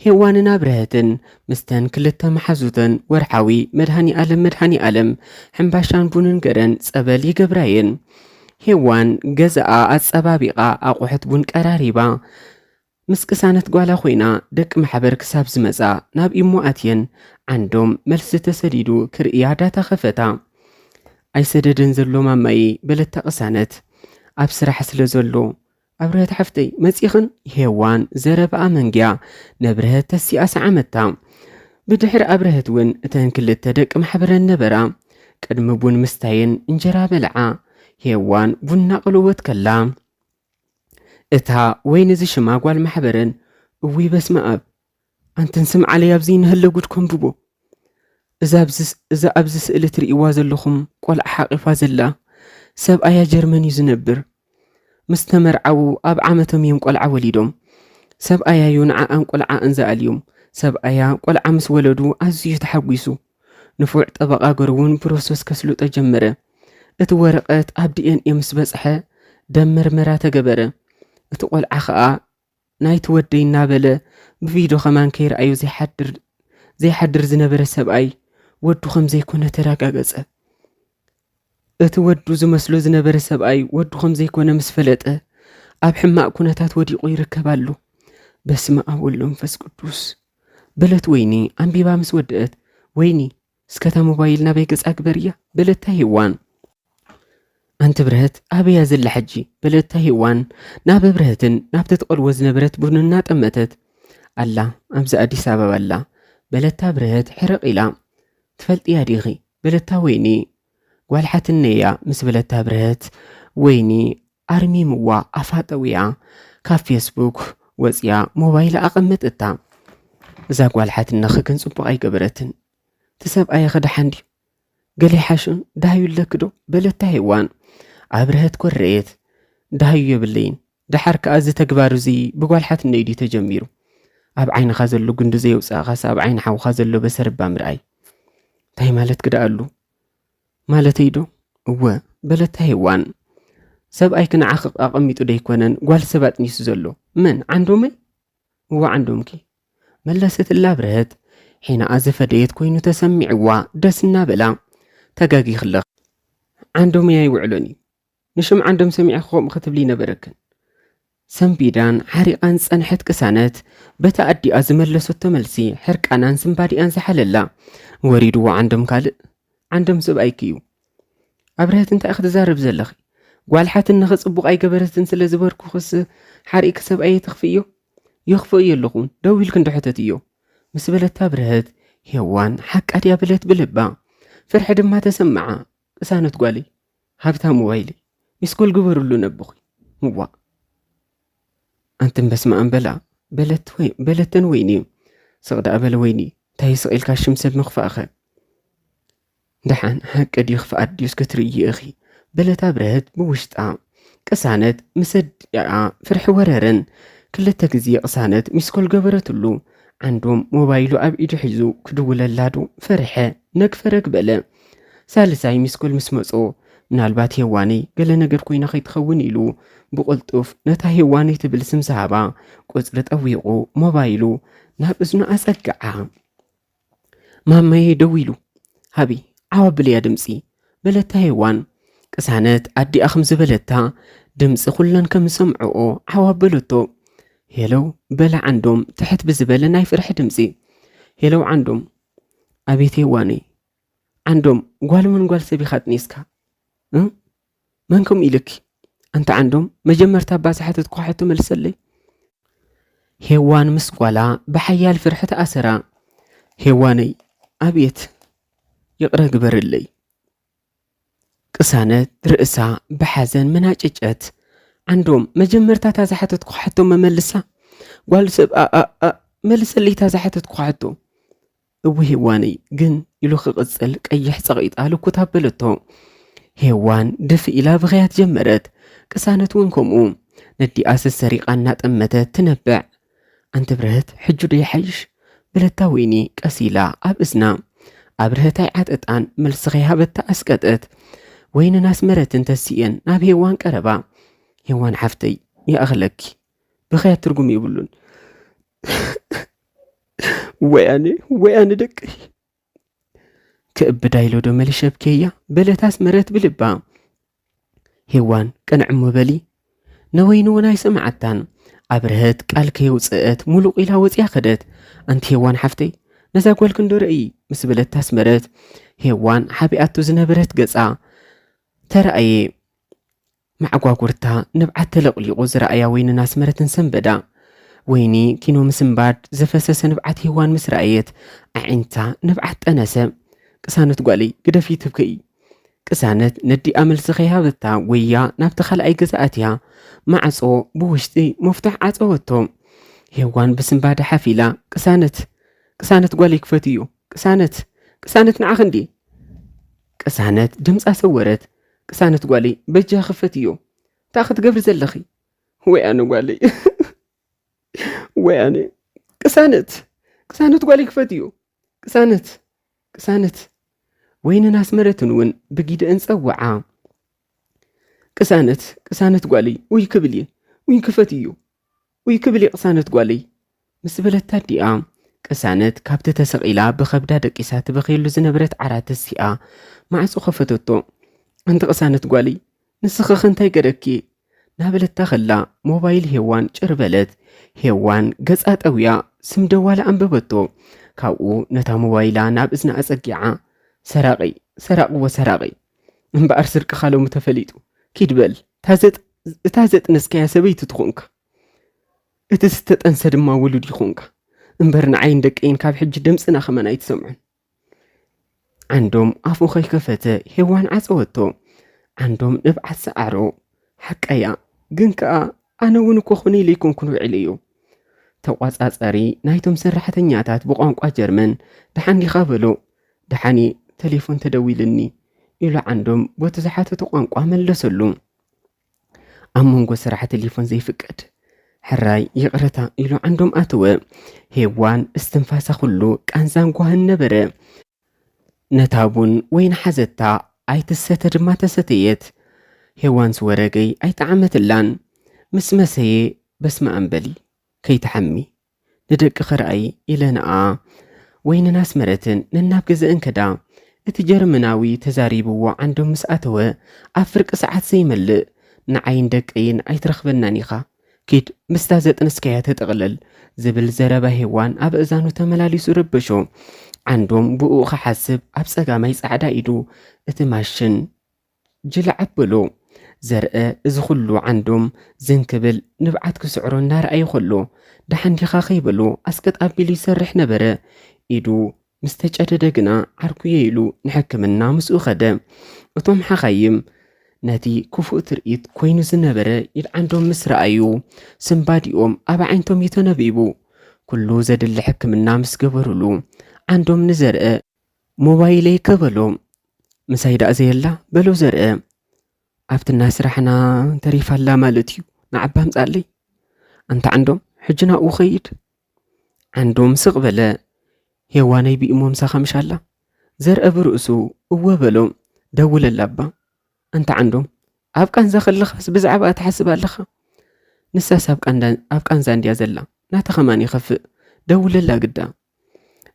ሄዋንን ኣብርሀትን ምስተን ክልተ መሓዙተን ወርሓዊ መድሃኒ ኣለም መድሃኒ ኣለም ሕምባሻን ቡንን ገረን ጸበል ይገብራየን። ሄዋን ገዛኣ ኣጸባቢቓ ኣቑሑት ቡን ቀራሪባ ምስ ቅሳነት ጓላ ኮይና ደቂ ማሕበር ክሳብ ዝመጻ ናብ ኢሞ ኣትየን። ዓንዶም መልሲ ተሰዲዱ ክርእያ ዳታ ከፈታ። ኣይሰደደን ዘሎ ማማዬ በለታ ቅሳነት ኣብ ስራሕ ስለ ዘሎ። ኣብርሀት ሓፍተይ መጺኽን? ሄዋን ዘረባኣ መንግያ ነብርሀት ተሲኣ ሰዓመታ። ብድሕሪ ኣብርሀት እውን እተን ክልተ ደቂ ማሕበረን ነበራ። ቅድሚ ቡን ምስታየን እንጀራ በልዓ። ሄዋን ቡና ቅልወት ከላ እታ ወይኒ ዝሽማ ጓል ማሕበረን፣ እውይ በስመ ኣብ፣ ኣንትን ስምዓለይ ኣብዚ ንህለ ጉድ ከንብቦ። እዛ ኣብዚ ስ-፣ እዛ ኣብዚ ስእሊ ትርእይዋ ዘለኹም ቆልዓ ሓቒፋ ዘላ ሰብኣያ ጀርመን እዩ ዝነብር። ምስ ተመርዓዉ ኣብ ዓመቶም እዮም ቆልዓ ወሊዶም። ሰብኣያ እዩ ንዓኣን ቆልዓኣን ዝኣልዮም። ሰብኣያ ቆልዓ ምስ ወለዱ ኣዝዩ ተሓጒሱ። ንፉዕ ጠበቓ ገይሩ እውን ፕሮሰስ ከስልጦ ጀመረ። እቲ ወረቐት ኣብ ዲ ኤን ኤ ምስ በጽሐ ደም መርመራ ተገበረ። እቲ ቆልዓ ኸኣ ናይቲ ወደይ እናበለ ብቪድዮ ከማን ከይረኣዮ ዘይሓድር፣ ዘይሓድር ዝነበረ ሰብኣይ ወዱ ከም ዘይኮነ ተረጋገጸ። እቲ ወዱ ዝመስሎ ዝነበረ ሰብኣይ ወዱ ከም ዘይኮነ ምስ ፈለጠ ኣብ ሕማቕ ኩነታት ወዲቑ ይርከብ ኣሎ። በስመ ኣብ ወወልድ ወመንፈስ ቅዱስ በለት ወይኒ ኣንቢባ ምስ ወደአት፣ ወይኒ እስከ እታ ሞባይል ናበይ ገጻ ግበርያ በለታ ሄዋን። ኣንቲ ብርሀት ኣበያ ዘላ ሕጂ በለታ ሄዋን ናብ ኣብርሀትን ናብቲ ትቐልዎ ዝነበረት ቡን እናጠመተት። ኣላ ኣብዚ ኣዲስ ኣበባ ኣላ በለታ ብርሀት ሕርቕ ኢላ። ትፈልጥያ ዲኺ በለታ ወይኒ። ጓል ሓትነያ ምስ በለታ ብርሀት ወይኒ ኣርሚምዋ ኣፋጠውያ ካብ ፌስቡክ ወፅያ ሞባይላ ኣቐመጠታ። እዛ ጓል ሓትነኺ ግን ፅቡቕ ኣይገበረትን። እቲ ሰብኣይኺ ደሓን ድዩ? ገለ ይሓሾን ደሃዩ ኣለኪ ዶ? በለታ ሄዋን ኣብርሀት ኮረየት። ደሃዩ የብለይን። ደሓር ከኣ እዚ ተግባር እዚ ብጓል ሓትነይ ድዩ ተጀሚሩ? ኣብ ዓይንኻ ዘሎ ጉንዲ ዘየውጻእኻስ ኣብ ዓይኒ ሓውኻ ዘሎ በሰር እባ ምርኣይ። እንታይ ማለትኪ ደኣ ኣሉ? ማለተይ ዶ? እወ፣ በለታ ሄዋን። ሰብኣይኪ ንዓኺ ኣቐሚጡ ደይኮነን ጓል ሰብ ኣጥኒሱ ዘሎ። መን? ዓንዶመይ? እወ ዓንዶምኪ። መለሰትላ ኣብርሀት። ሒናኣ ዝፈደየት ኮይኑ ተሰሚዕዋ ደስ እናበላ። ተጋጊኺ ኣለኺ። ዓንዶመይ ኣይውዕሎን እዩ። ንሽም ዓንዶም ሰሚዕኺ ከምኡ ክትብሊ ይነበረክን። ሰንቢዳን ሓሪቓን ዝጸንሐት ቅሳነት በታ ኣዲኣ ዝመለሰቶ መልሲ ሕርቃናን ስንባዲኣን ዝሓለላ። ወሪድዎ ዓንዶም ካልእ። ዓንዶም ሰብኣይኪ እዩ። ኣብርሀት እንታይ ክትዛረብ ዘለኺ? ጓል ሓትነኺ ጽቡቕ ኣይገበረትን ስለ ዝበርኩኽስ ሓሪእኪ ሰብኣየይ ተኽፍእዮ? የኽፍኦ የለኹን፣ ደው ኢልኪ እንዶ ሕተትዮ። ምስ በለታ ኣብርሀት ሄዋን ሓቃ ድያ በለት ብልባ። ፍርሒ ድማ ተሰምዓ። ቅሳነት ጓለይ፣ ሃብታ ሞባይለይ፣ ሚስኮል ግበርሉ ነቦኺ። እዋ። ኣንትን በስመ ኣብ በላ፣ በለት ወይ-፣ በለተን ወይኒ። ስቕ ደኣ በለ ወይኒ፣ እንታይ ስቕ ኢልካ ሽም ሰብ ምኽፋእኸ? ደሓን፣ ሓቂ ድዩ ክፍኣት ድዩስ ክትርእዪ ኢኺ? በለት ኣብርሀት ብውሽጣ። ቅሳነት ምስ ኣዲኣ ፍርሒ ወረረን። ክልተ ግዜ ቅሳነት ሚስኮል ገበረትሉ። ዓንዶም ሞባይሉ ኣብ ኢዱ ሒዙ ክድውለላ ዶ ፈርሐ፣ ነግ ፈረግ በለ። ሳልሳይ ሚስኮል ምስ መጾ፣ ምናልባት ሄዋነይ ገለ ነገር ኮይና ከይትኸውን ኢሉ ብቕልጡፍ ነታ ሄዋነይ ትብል ስም ዝሃባ ቁጽሪ ጠዊቑ ሞባይሉ ናብ እዝኑ ኣጸግዓ። ማማየ ደዊሉ፣ ሃቢ፣ ዓው ኣብልያ ድምጺ፣ በለታ ሄዋን። ቅሳነት ኣዲኣ ከም ዝበለታ ድምጺ ኩለን ከም ዝሰምዕኦ ዓው ኣበለቶ። ሄለው፣ በለ ዓንዶም ትሕት ብዝበለ ናይ ፍርሒ ድምጺ። ሄለው ዓንዶም፣ ኣቤት ሄዋነይ። ዓንዶም፣ ጓል መን ጓል ሰብ ኢኻ ኣጥኒስካ? እ? መን ከምኡ ኢልኪ? ኣንታ ዓንዶም፣ መጀመርታ እባ ዝሓተትኩ ሕቶ መልሰለይ። ሄዋን ምስ ጓላ ብሓያል ፍርሒ ተኣሰራ። ሄዋነይ፣ ኣቤት፣ ይቕረ ግበርለይ። ቅሳነት ርእሳ ብሓዘን መናጨጨት። ዓንዶም፣ መጀመርታ እታ ዝሓተትኩ ሕቶ መመልሳ። ጓል ሰብ፣ ኣ-፣ ኣ-፣ ኣ-፣ መልሰለይ እታ ዝሓተትኩ ሕቶ። እወ ሄዋነይ፣ ግን ኢሉ ክቕጽል ቀይሕ ጸቒጣ ልኩት ኣበለቶ። ሄዋን ድፍእ ኢላ ብኽያት ጀመረት። ቅሳነት እውን ከምኡ። ነዲኣ ሰሰሪቓ እናጠመተት ትነብዕ። ኣንቲ ብርህት፣ ሕጂ ዶ ይሓይሽ? በለታ ወይኒ ቀስ ኢላ ኣብ እዝና። ኣብርህት ኣይዓጠጣን፣ መልሲ ከይሃበታ ኣስቀጠት። ወይንን ኣስመረትን ተሲኤን ናብ ሄዋን ቀረባ። ሄዋን ሓፍተይ፣ ይኣኽለኪ። ብኽያት ትርጉም የብሉን። ወይ ኣነ፣ ወይ ኣነ ደቀይ። ክእብዳ ኢሎ ዶ መሊሸ ኣብኪየያ? በለት ኣስመረት ብልባ። ሄዋን ቅንዕ እሞ በሊ። ነወይኒ እውን ኣይሰምዓታን። ኣብርህት ቃል ከየውፅአት ሙሉቕ ኢላ ወፂኣ ከደት። ኣንቲ ሄዋን ሓፍተይ፣ ነዛ ጓል ክንዶ ረእይ? ምስ በለት ኣስመረት፣ ሄዋን ሓቢኣቶ ዝነበረት ገፃ ተራእየ። መዓጓጉርታ ንብዓት ተለቕሊቑ ዝረኣያ ወይንን ኣስመረትን ሰንበዳ። ወይኒ ኪኖ ምስንባድ ዘፈሰሰ ንብዓት ሄዋን ምስ ረኣየት ኣዒንታ ንብዓት ጠነሰ። ቅሳነት ጓለይ፣ ግደፊ ትብከዪ። ቅሳነት ነዲኣ መልሲ ከይሃበታ ጎያ ናብቲ ካልኣይ ገዛ ኣትያ። ማዕጾ ብውሽጢ መፍቱሕ ዓጸወቶ። ሄዋን ብስንባደ ሓፍ ኢላ፣ ቅሳነት፣ ቅሳነት ጓለይ ክፈትዮ፣ ቅሳነት፣ ቅሳነት ንዓኺ እንድየ። ቅሳነት ድምጻ ሰወረት። ቅሳነት ጓለይ፣ በጃኺ ክፈትዮ። እንታይ ክትገብሪ ዘለኺ? ወይ ኣነ ጓለይ። ወይ ኣነ። ቅሳነት፣ ቅሳነት ጓለይ ክፈትዮ። ቅሳነት፣ ቅሳነት። ወይንን ኣስመረትን እውን ብጊደአን ጸውዓ። ቅሳነት፣ ቅሳነት ጓለይ፣ ውይ ክብል እየ። ውይ ክፈትዮ። ውይ ክብል እየ ቅሳነት ጓለይ። ምስ በለት ኣዲኣ፣ ቅሳነት ካብቲ ተሰቒላ ብኸብዳ ደቂሳ ትበኽየሉ ዝነበረት ዓራት ተሲኣ ማዕጾ ከፈተቶ። ኣንቲ ቅሳነት ጓለይ፣ ንስኺ ኸ እንታይ ገረኪ? ናበለታ ኸላ ሞባይል ሄዋን ጭር በለት። ሄዋን ገጻ ጠውያ ስም ደዋላ ኣንበበቶ። ካብኡ ነታ ሞባይላ ናብ እዝና ኣጸጊዓ፣ ሰራቒ፣ ሰራቕዎ ሰራቒ። እምበኣር ስርቅኻ ሎሚ ተፈሊጡ። ኪድ በል፣ እታ ዘጥ-፣ እታ ዘጥነስካያ ሰበይቲ ትኾንካ። እቲ ዝተጠንሰ ድማ ውሉድ ይኾንካ። እምበር ንዓይን ደቀይን ካብ ሕጂ ድምጽና ከማን ኣይትሰምዑን። ዓንዶም ኣፉ ከይከፈተ ሄዋን ዓጸወቶ። ዓንዶም ንብዓት ሰዓሮ። ሓቀያ፣ ግን ከኣ ኣነ እውን እኮ ኮነ ኢለ ኣይኮንኩን ውዒለዮ። ተቋጻጸሪ ናይቶም ሰራሕተኛታት ብቋንቋ ጀርመን፣ ደሓን ዲኻ በሎ። ደሓን እየ፣ ተሌፎን ተደዊልኒ፣ ኢሉ ዓንዶም በቲ ዝሓተቶ ቋንቋ መለሰሉ። ኣብ መንጎ ስራሕ ቴሌፎን ዘይፍቀድ። ሕራይ ይቕረታ፣ ኢሉ ዓንዶም ኣተወ። ሄዋን እስትንፋሳ ኩሉ ቃንዛን ጓህን ነበረ። ነታ ቡን ወይኒ ሓዘታ፣ ኣይትሰተ ድማ ተሰተየት። ሄዋን ዝወረገይ ኣይጠዓመትላን። ምስ መሰየ፣ በስመኣም በሊ፣ ከይትሓሚ፣ ንደቅኺ ርኣዪ፣ ኢለንኣ። ወይንን ኣስመረትን ነናብ ገዘአን ከዳ። እቲ ጀርመናዊ ተዛሪብዎ ዓንዶም ምስ ኣተወ፣ ኣብ ፍርቂ ሰዓት ዘይመልእ፣ ንዓይን ደቀይን ኣይትረኽበናን ኢኻ። ኪድ ምስታ ዘጥነስካያ ተጠቕለል፣ ዝብል ዘረባ ሄዋን ኣብ ኣእዛኑ ተመላሊሱ ረበሾ። ዓንዶም ብኡ ክሓስብ ኣብ ጸጋማይ ጻዕዳ ኢዱ እቲ ማሽን ጅልዕ ኣበሎ። ዘርአ እዚ ኩሉ ዓንዶም ዝን ክብል ንብዓት ክስዕሮ እናረኣየ ከሎ፣ ደሓን ዲኻ ከይበሎ ኣስቀጥ ኣቢሉ ይሰርሕ ነበረ። ኢዱ ምስ ተጨደደ ግና ዓርኩየ ኢሉ ንሕክምና ምስኡ ከደ። እቶም ሓኻይም ነቲ ክፉእ ትርኢት ኮይኑ ዝነበረ ኢድ ዓንዶም ምስ ረኣዩ፣ ስንባዲኦም ኣብ ኣዒንቶም እዩ ተነቢቡ። ኩሉ ዘድሊ ሕክምና ምስ ገበሩሉ፣ ዓንዶም ንዘርአ፣ ሞባይለይ ከበሎ። ምሳይ ደኣ ዘየላ በሎ ዘርአ። ኣብቲ ናይ ስራሕና ተሪፋ ኣላ ማለት እዩ። ንዓባ ኣምጻለይ። ኣንታ ዓንዶም፣ ሕጂ ናብኡ ኸይድ። ዓንዶም ስቕ በለ። ሄዋነይ ብኢሞ ምሳኻ ምሽ ኣላ? ዘርአ ብርእሱ እወ በሎ። ደውለላ እባ። ኣንታ ዓንዶም፣ ኣብ ቃንዛ ከለኻስ ብዛዕባኣ ትሓስብ ኣለኻ? ንሳስ ኣብ ቃንዳ-፣ ኣብ ቃንዛ እንድያ ዘላ። ናታ ኸማን ይኸፍእ። ደውለላ ግዳ።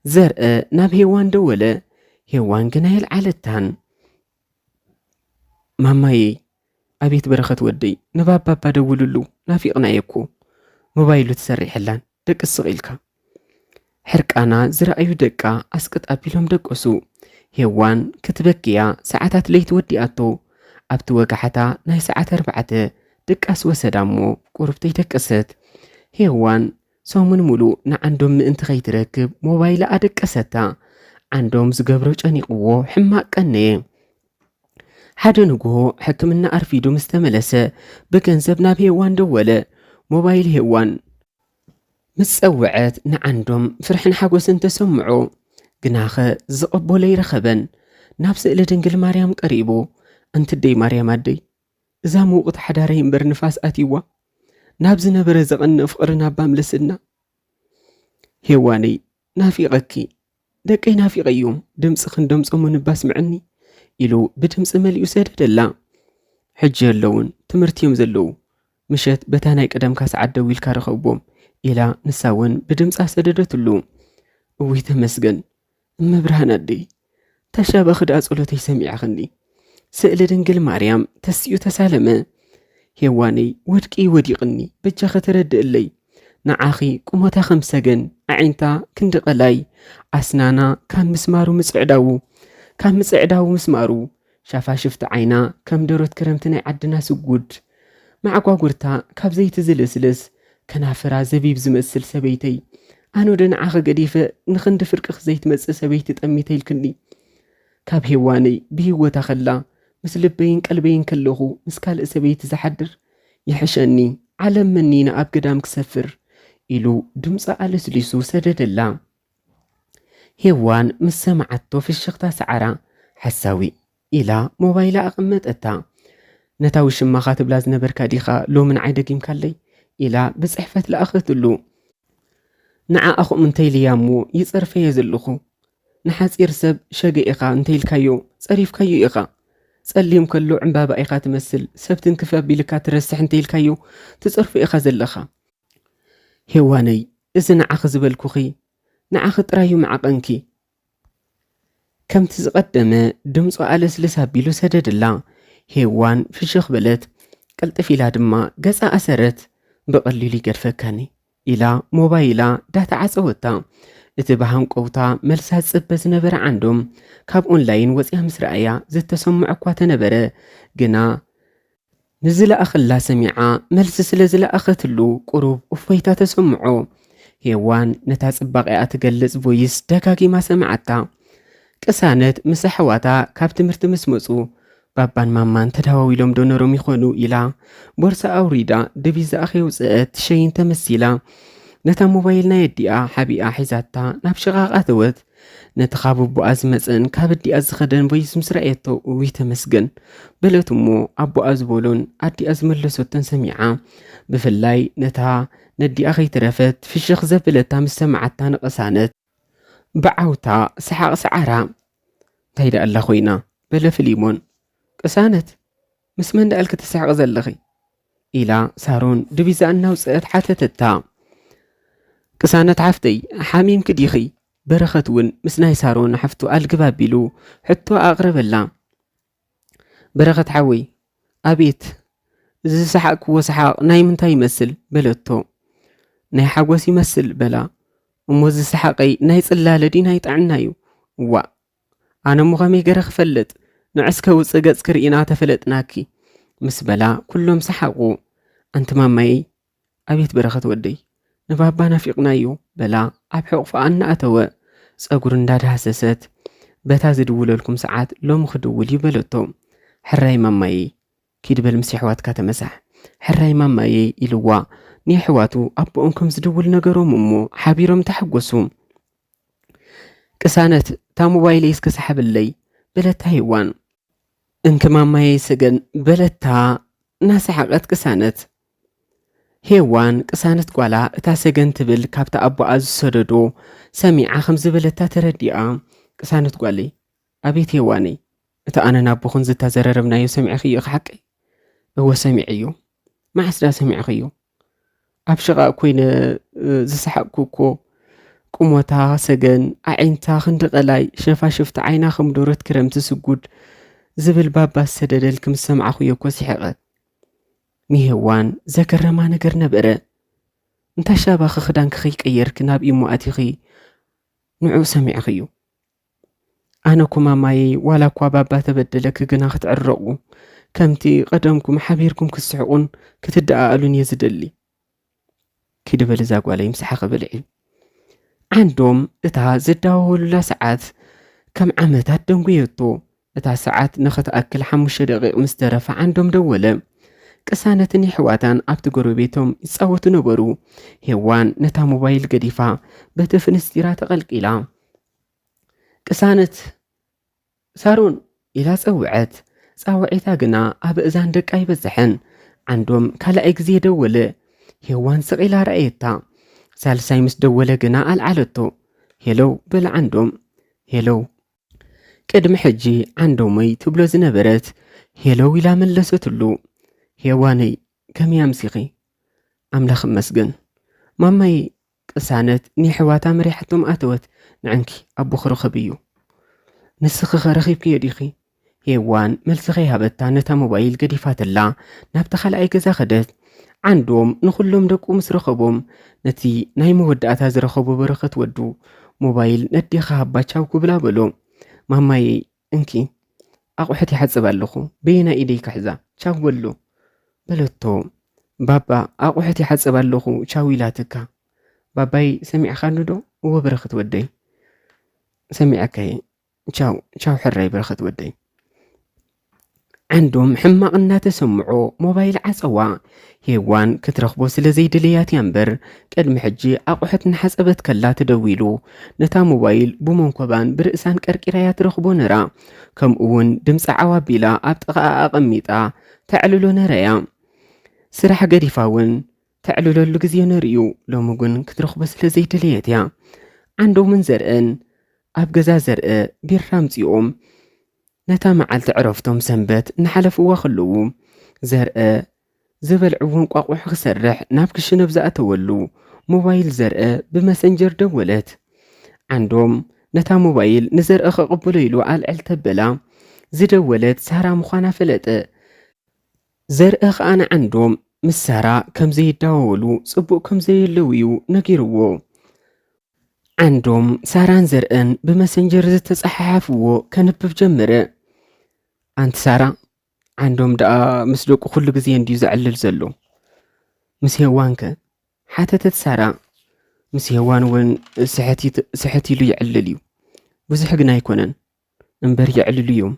ዘርአ ናብ ሄዋን ደወለ። ሄዋን ግን ኣየልዓለታን። ማማየይ፣ ኣቤት በረኸት ወደይ፣ ንባባ እባ ደውልሉ፣ ናፊቕናዮ እኮ። ሞባይሉ ትሰርሕ የላን፣ ደቅስ ስቕ ኢልካ። ሕርቃና ዝረኣዩ ደቃ ኣስቅጥ ኣቢሎም ደቀሱ። ሄዋን ክትበኪያ ሰዓታት ለይቲ ወዲኣቶ። ኣብቲ ወጋሕታ ናይ ሰዓት ኣርባዕተ ድቃስ ወሰዳ እሞ ቁሩብ ተይደቀሰት። ሄዋን ሰሙን ሙሉእ ንዓንዶም ምእንቲ ከይትረክብ ሞባይላ ኣደቀሰታ። ዓንዶም ዝገብሮ ጨኒቕዎ ሕማቕ ቀነየ። ሓደ ንግሆ ሕክምና ኣርፊዱ ምስ ተመለሰ ብገንዘብ ናብ ሄዋን ደወለ። ሞባይል ሄዋን ምስ ጸውዐት ንዓንዶም ፍርሕን ሓጎስን ተሰምዖ። ግናኸ ዝቐበሎ ይረኸበን። ናብ ስእሊ ድንግል ማርያም ቀሪቡ፣ ኣንቲ ኣደይ ማርያም ኣደይ፣ እዛ ምውቕቲ ሓዳረይ እምበር ንፋስ ኣትይዋ፣ ናብ ዝነበረ ዘቐንእ ፍቕሪ ናባ ምለስና። ሄዋነይ ናፊቐኪ፣ ደቀይ ናፊቐዮም፣ ድምፂ ክንደምፆ ምንባ ስምዕኒ ኢሉ ብድምፂ መሊኡ ሰደደላ። ሕጂ የለውን፣ ትምህርቲ እዮም ዘለዉ፣ ምሸት በታ ናይ ቀደምካ ሰዓት ደዊልካ ርኸብዎም ኢላ ንሳ እውን ብድምፃ ሰደደትሉ። እውይ ተመስገን እመብርሃን ኣደይ፣ ተሻባኺ ደኣ ጸሎተይ ሰሚዕኽኒ። ስእሊ ድንግል ማርያም ተሲኡ ተሳለመ። ሄዋነይ ወድቂ ወዲቕኒ፣ በጃኺ ተረድእለይ። ንዓኺ ቁመታ ከም ሰገን፣ ኣዒንታ ክንዲ ቀላይ፣ ኣስናና ካብ ምስማሩ ምጽዕዳዉ፣ ካብ ምጽዕዳዉ ምስማሩ፣ ሻፋሽፍቲ ዓይና ከም ደሮት ክረምቲ ናይ ዓድና ስጉድ፣ መዓጓጉርታ ካብ ዘይቲ ዝልስልስ፣ ከናፍራ ዘቢብ ዝመስል ሰበይተይ፣ ኣነ ወደ ንዓኺ ገዲፈ ንኽንዲ ፍርቅኺ ዘይትመጽእ ሰበይቲ ጠሚተ ኢልክኒ። ካብ ሄዋነይ ብህይወታ ከላ ምስ ልበይን ቀልበይን ከለኹ ምስ ካልእ ሰበይቲ ዝሓድር ይሕሸኒ፣ ዓለም መኒነ ኣብ ገዳም ክሰፍር ኢሉ ድምፁ ኣለስሊሱ ሰደደላ። ሄዋን ምስ ሰማዓቶ ፍሽኽታ ሰዓራ። ሓሳዊ ኢላ ሞባይላ ኣቐመጠታ። ነታ ውሽማኻ ትብላ ዝነበርካ ዲኻ ሎሚ ንዓይ ደጊምካለይ ኢላ ብጽሕፈት ለኣኸትሉ። ንዓኣ ኸምኡ እንተኢለያ እሞ ይጸርፈዮ ዘለኹ። ንሓጺር ሰብ ሸገ ኢኻ እንተኢልካዮ ጸሪፍካዮ ኢኻ። ጸሊም ከሎ ዕምባባ ኢኻ ትመስል፣ ሰብ ትንክፍ ኣቢልካ ትረስሕ እንተኢልካዮ ትጸርፎ ኢኻ ዘለኻ። ሄዋነይ፣ እዚ ንዓኺ ዝበልኩኺ ንዓኺ ጥራይ እዩ መዓቐንኪ። ከምቲ ዝቐደመ ድምፁ ኣለስልስ ኣቢሉ ሰደድላ። ሄዋን ፍሽኽ በለት። ቅልጥፍ ኢላ ድማ ገጻ ኣሰረት። ብቐሊሉ ይገድፈካኒ ኢላ ሞባይላ ዳታ ዓጸወታ። እቲ ብሃንቀውታ መልሳ ዝጽበ ዝነበረ ዓንዶም ካብ ኦንላይን ወጽያ ምስ ረኣያ ዝተሰምዖ እኳ ተነበረ። ግና ንዝለኣኸላ ሰሚዓ መልሲ ስለ ዝለኣኸትሉ ቁሩብ እፎይታ ተሰምዖ። ሄዋን ነታ ጽባቐኣ ትገልጽ ቮይስ ደጋጊማ ሰምዓታ። ቅሳነት ምስ ኣሕዋታ ካብ ትምህርቲ ምስ መጹ ባባን ማማን ተዳዋዊሎም ዶ ነሮም ይኾኑ ኢላ ቦርሳ ኣውሪዳ ድቪዛኣ ከየውጽአት ትሸይን ተመሲላ ነታ ሞባይል ናይ ኣዲኣ ሓቢኣ ሒዛታ ናብ ሽቓቕ ኣተወት። ነቲ ካብ ኣቦኣ ዝመጸን ካብ ኣዲኣ ዝኸደን ቮይስ ምስ ረኣየቶ፣ እውይ ተመስገን በለት እሞ ኣቦኣ ዝበሎን ኣዲኣ ዝመለሰቶን ሰሚዓ። ብፍላይ ነታ ነዲኣ ከይተረፈት ፍሽኽ ዘብለታ ምስ ሰማዓታ ንቅሳነት ብዓውታ ሰሓቕ ሰዓራ። እንታይ ደኣ ኣላ ኮይና በለ ፍሊሞን። ቅሳነት፣ ምስ መን ደኣልኪ ትስሕቂ ዘለኺ? ኢላ ሳሮን ድቪዛ እናውፅአት ሓተተታ። ቅሳነት ሓፍተይ፣ ሓሚምኪ ዲኺ? በረኸት እውን ምስ ናይ ሳሮን ሓፍቱ ኣልግብ ኣቢሉ ሕቶ ኣቕረበላ። በረኸት ሓወይ፣ ኣቤት፣ እዚ ዝሰሓቕክዎ ሰሓቕ ናይ ምንታይ ይመስል? በለቶ። ናይ ሓጎስ ይመስል በላ። እሞ እዚ ሰሓቐይ ናይ ጽላለ ድዩ ናይ ጥዕና እዩ? እዋእ፣ ኣነ እሞ ከመይ ገረ ክፈልጥ? ንዕስከ ውጽእ ገጽኪ ርኢና ተፈለጥናኪ ምስ በላ ኩሎም ሰሓቑ። ኣንቲ ማማየይ፣ ኣቤት በረኸት ወደይ፣ ንባባ ናፊቕናዮ በላ ኣብ ሕቑፋ እናኣተወ ጸጉሩ እንዳዳህሰሰት። በታ ዝድውለልኩም ሰዓት ሎሚ ክድውል እዩ በለቶ። ሕራይ ማማየይ፣ ኪድ በል ምስ የሕዋትካ ተመሳሕ። ሕራይ ማማየይ ኢልዋ ንየሕዋቱ ኣቦኦም ከም ዝድውል ነገሮም እሞ ሓቢሮም ተሓጎሱ። ቅሳነት፣ እታ ሞባይለይ እስከ ሰሓብለይ በለታ ሄዋን። እንኪ ማማየይ ሰገን በለታ እናሰሓቐት ቅሳነት። ሄዋን ቅሳነት ጓላ እታ ሰገን ትብል ካብታ ኣቦኣ ዝሰደዶ ሰሚዓ ከም ዝበለታ ተረዲኣ፣ ቅሳነት ጓለይ፣ ኣቤት ሄዋነይ፣ እቲ ኣነን ኣቦኽን ዝተዘረረብናዮ ሰሚዕኽዮ ኢኺ ሓቀይ? እወ ሰሚዐዮ። መዓስ ደኣ ሰሚዕኽዮ? ኣብ ሽቓቕ ኮይነ ዝሰሓቕኩ እኮ ቁሞታ ሰገን፣ ኣዒንታ ክንዲ ቀላይ፣ ሸፋሽፍቲ ዓይና ከም ዶሮት ክረምቲ ስጉድ ዝብል ባባ ዝሰደደልኪ ምስ ሰማዕኹዮ እኮ ስሒቐ። ንሄዋን ዘገረማ ነገር ነበረ። እንታይ ሻባኺ ክዳንኪ ከይቀየርኪ ናብ ኢሞ ኣቲኺ ንዕኡ ሰሚዕኽዮ? ኣነ እኮ ማማየይ ዋላ እኳ ባባ ተበደለኪ ግና ክትዕረቑ፣ ከምቲ ቀደምኩም ሓቢርኩም ክትስሕቑን ክትደኣኣሉን እየ ዝደሊ። ኪዲ በሊ እዛ ጓለይ ምሳሓኺ ብልዒ። ዓንዶም እታ ዝዳወሉላ ሰዓት ከም ዓመታት ደንጉየቶ። እታ ሰዓት ንኽትኣክል ሓሙሽተ ደቂቕ ምስ ተረፋ ዓንዶም ደወለ። ቅሳነትን የሕዋታን ኣብቲ ጎረቤቶም ይጻወቱ ነበሩ። ሄዋን ነታ ሞባይል ገዲፋ በቲ ፍንስቲራ ተቐልቂላ። ቅሳነት፣ ሳሮን ኢላ ጸውዐት። ጻውዒታ ግና ኣብ እዛን ደቃ ኣይበጽሐን። ዓንዶም ካልኣይ ግዜ ደወለ። ሄዋን ስቕ ኢላ ረኣየታ። ሳልሳይ ምስ ደወለ ግና ኣልዓለቶ። ሄለው በለ ዓንዶም። ሄለው። ቅድሚ ሕጂ ዓንዶመይ ትብሎ ዝነበረት ሄለው ኢላ መለሰትሉ። ሄዋነይ ከመይ ኣምሲኺ? ኣምላኽ እመስገን። ማማይ ቅሳነት ንየሕዋታ መሪሓቶም ኣተወት። ንዕንኪ ኣቦኺ ርኸብዮ። ንስኺ ኸ ረኺብክዮ ዲኺ? ሄዋን መልሲ ከይሃበታ ነታ ሞባይል ገዲፋትላ ናብቲ ካልኣይ ገዛ ኸደት። ዓንዶም ንኹሎም ደቁ ምስ ረኸቦም ነቲ ናይ መወዳእታ ዝረኸቦ በረኸት ወዱ ሞባይል ነዴኻ ሃባ ቻው ክብላ በሎ። ማማየይ እንኪ ኣቑሑት ይሓጽብ ኣለኹ፣ በየናይ ኢደይ ክሕዛ? ቻው በሎ በለቶ። ባባ ኣቑሑት ይሓጽብ ኣለኹ ቻው ኢላትካ። ባባይ ሰሚዕኻኒ ዶ? እወ በረኸት ወደይ ሰሚዐካየ። ቻው ቻው ሕራይ በረኸት ወደይ። ዓንዶም ሕማቕ እናተሰምዖ ሞባይል ዓጸዋ። ሄዋን ክትረኽቦ ስለ ዘይደለያት እያ እምበር ቅድሚ ሕጂ ኣቑሑት እናሓጸበት ከላ ተደዊሉ ነታ ሞባይል ብመንኮባን ብርእሳን ቀርቂራያ ትረኽቦ ነራ። ከምኡ እውን ድምፂ ዓው ኣቢላ ኣብ ጥቓኣ ኣቐሚጣ ተዕልሎ ነረያ። ስራሕ ገዲፋ እውን ተዕልለሉ ግዜ ነርእዩ። ሎሚ ግን ክትረኽቦ ስለ ዘይደለየት እያ። ዓንዶምን ዘርእን ኣብ ገዛ ዘርአ ቢራ ኣምጺኦም ነታ መዓልቲ ዕረፍቶም ሰንበት እናሓለፍዋ ከለዉ ዘርአ ዝበልዕዎ እንቋቑሖ ክሰርሕ ናብ ክሽነ ኣብ ዝኣተወሉ ሞባይል ዘርአ ብመሰንጀር ደወለት። ዓንዶም ነታ ሞባይል ንዘርአ ከቕብሎ ኢሉ ኣልዕል ተበላ። ዝደወለት ሳራ ምዃና ፈለጠ። ዘርአ ኸኣ ንዓንዶም ምስ ሳራ ከም ዘይዳወሉ ጽቡቕ ከም ዘየለውዩ ነጊርዎ። ዓንዶም ሳራን ዘርእን ብመሰንጀር ዝተጸሓሓፍዎ ከንብብ ጀመረ። ኣንቲ ሳራ፣ ዓንዶም ደኣ ምስ ደቁ ኩሉ ግዜ እንድዩ ዘዕልል ዘሎ። ምስ ሄዋንከ? ሓተተት ሳራ። ምስ ሄዋን እውን ስሕት ኢሉ ይዕልል እዩ። ብዙሕ ግን ኣይኮነን እምበር የዕልሉ እዮም።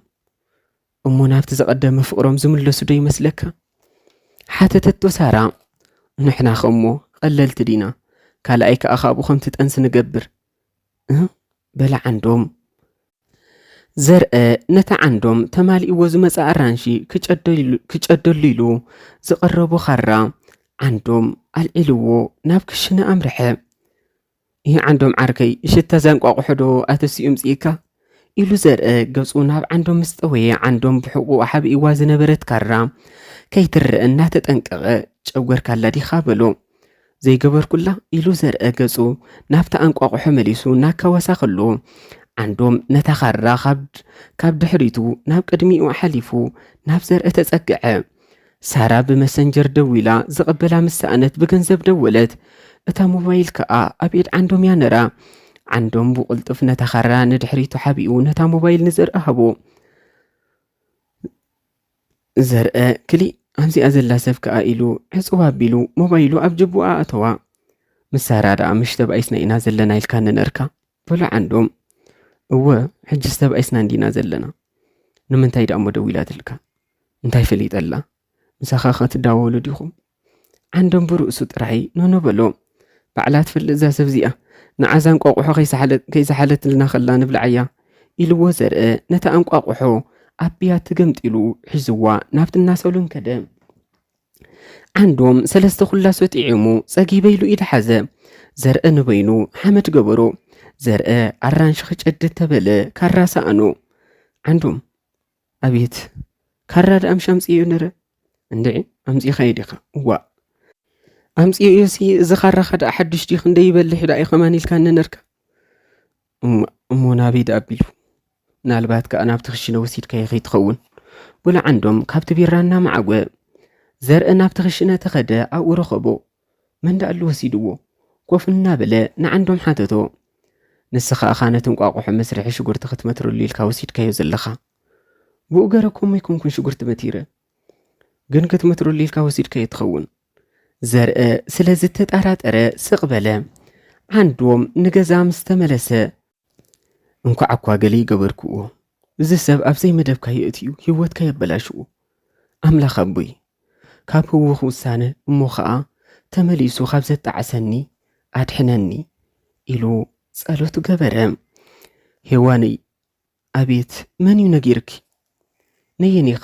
እሞ ናብቲ ዝቐደመ ፍቕሮም ዝምለሱ ዶ ይመስለካ? ሓተተቶ ሳራ። ንሕና ኸሞ ቐለልቲ ዲና? ካልኣይ ከኣ ካብኡ ከም ትጠንሲ ንገብር። እ? በለ ዓንዶም። ዘርአ ነታ ዓንዶም ተማሊእዎ ዝመጸ ኣራንሺ ክጨደሉ ኢሉ ዝቐረቦ ካራ ዓንዶም ኣልዒልዎ ናብ ክሽነ ኣምርሐ። ይህ ዓንዶም ዓርከይ፣ ሽታ ዛንቋቑሖ ዶ ኣተሲኡ ምጽኢካ? ኢሉ ዘርአ ገጹ ናብ ዓንዶም ምስ ጠወየ፣ ዓንዶም ብሕቑኡ ሓቢእዋ ዝነበረት ካራ ከይትረአ እናተጠንቀቐ፣ ጨጎርካላ ዲኻ? በሎ። ዘይገበርኩላ ኢሉ ዘርአ ገጹ ናብታ ኣንቋቑሖ መሊሱ እናካወሳ ከሎ፣ ዓንዶም ነታ ካራ ካብ ድሕሪቱ ናብ ቅድሚኡ ሓሊፉ ናብ ዘርአ ተጸግዐ። ሳራ ብመሰንጀር ደዊላ ዝቕበላ ምስ ሰኣነት ብገንዘብ ደወለት። እታ ሞባይል ከኣ ኣብ ኢድ ዓንዶም እያ ነራ። ዓንዶም ብቕልጡፍ ነታ ካራ ንድሕሪቱ ሓቢኡ ነታ ሞባይል ንዘርአ ሃቦ። ዘርአ ክሊእ ኣብዚኣ ዘላ ሰብ ከኣ ኢሉ ዕጽው ኣቢሉ ሞባይሉ ኣብ ጅቡኣ ኣእተዋ። ምስ ሳራ ደኣ ምሽ ተባኢስና ኢና ዘለና ኢልካኒ ነርካ በሎ ዓንዶም። እወ ሕጅስ ተባኢስና እንዲና ዘለና። ንምንታይ ደኣ እሞ ደዊላትልካ? እንታይ ፈሊጠላ? ምሳኻ ኸ ትዳወሉ ዲኹም? ዓንዶም ብርእሱ ጥራይ ኖኖ በሎ። ባዕላ ትፈልጥ እዛ ሰብ እዚኣ። ንዓዛ እንቋቑሖ ከይሰሓለት ከይሰሓለትልና ከላ ንብልዓያ ኢልዎ ዘርአ ነታ እንቋቑሖ ኣብ ብያቲ ገምጢሉ ሒዝዋ ናብቲ እናሰሉን ከደ። ዓንዶም ሰለስተ ኩላሶ ጥዒሙ ጸጊበ ኢሉ ኢድ ሓዘ። ዘርአ ንበይኑ ሓመድ ገበሮ። ዘርአ ኣራንሺ ክጨድድ ተበለ ካራ ሰኣኖ። ዓንዶም ኣቤት ካራ ደኣ ምሽ ኣምጽእዮ ነረ? እንድዒ ኣምጺኻዮ ዲኻ? እዋእ ኣምጽእዮሲ እዚ ካራኻ ደኣ ሓድሽ ድዩ? ክንደይ ይበልሕ ደኣ እዩ ከማን ኢልካኒ ነርካ። እሞ ናበይ ደኣ ኣቢሉ? ምናልባት ከኣ ናብቲ ክሽነ ወሲድካዮ ከይትኸውን። በሎ ዓንዶም ካብቲ ቢራ እናመዓጎ። ዘርአ ናብቲ ክሽነ ተኸደ ኣብኡ ረኸቦ። መን ደኣ ኣሉ ወሲድዎ? ኮፍ እናበለ ንዓንዶም ሓተቶ። ንስኻ ኢኻ ነቲ እንቋቑሖ መስርሒ ሽጉርቲ ክትመትረሉ ኢልካ ወሲድካዮ ዘለኻ። ብኡ ገረ ኮሞ ኣይኮንኩን ሽጉርቲ መቲረ። ግን ክትመትረሉ ኢልካ ወሲድካዮ ትኸውን። ዘርአ ስለ ዝተጠራጠረ ስቕ በለ። ዓንዶም ንገዛ ምስ ተመለሰ፣ "እንኳዕ እኳ ገለ ይገበርክዎ። እዚ ሰብ ኣብ ዘይመደብካ የእትዩ፣ ህይወትካ የበላሽዎ። ኣምላኽ ኣቦይ፣ ካብ ህውኽ ውሳነ እሞ ኸኣ ተመሊሱ ካብ ዘጣዕሰኒ ኣድሕነኒ" ኢሉ ጸሎት ገበረ። "ሄዋነይ፣ ኣቤት፣ መን እዩ ነጊርኪ? ነየን ኢኻ?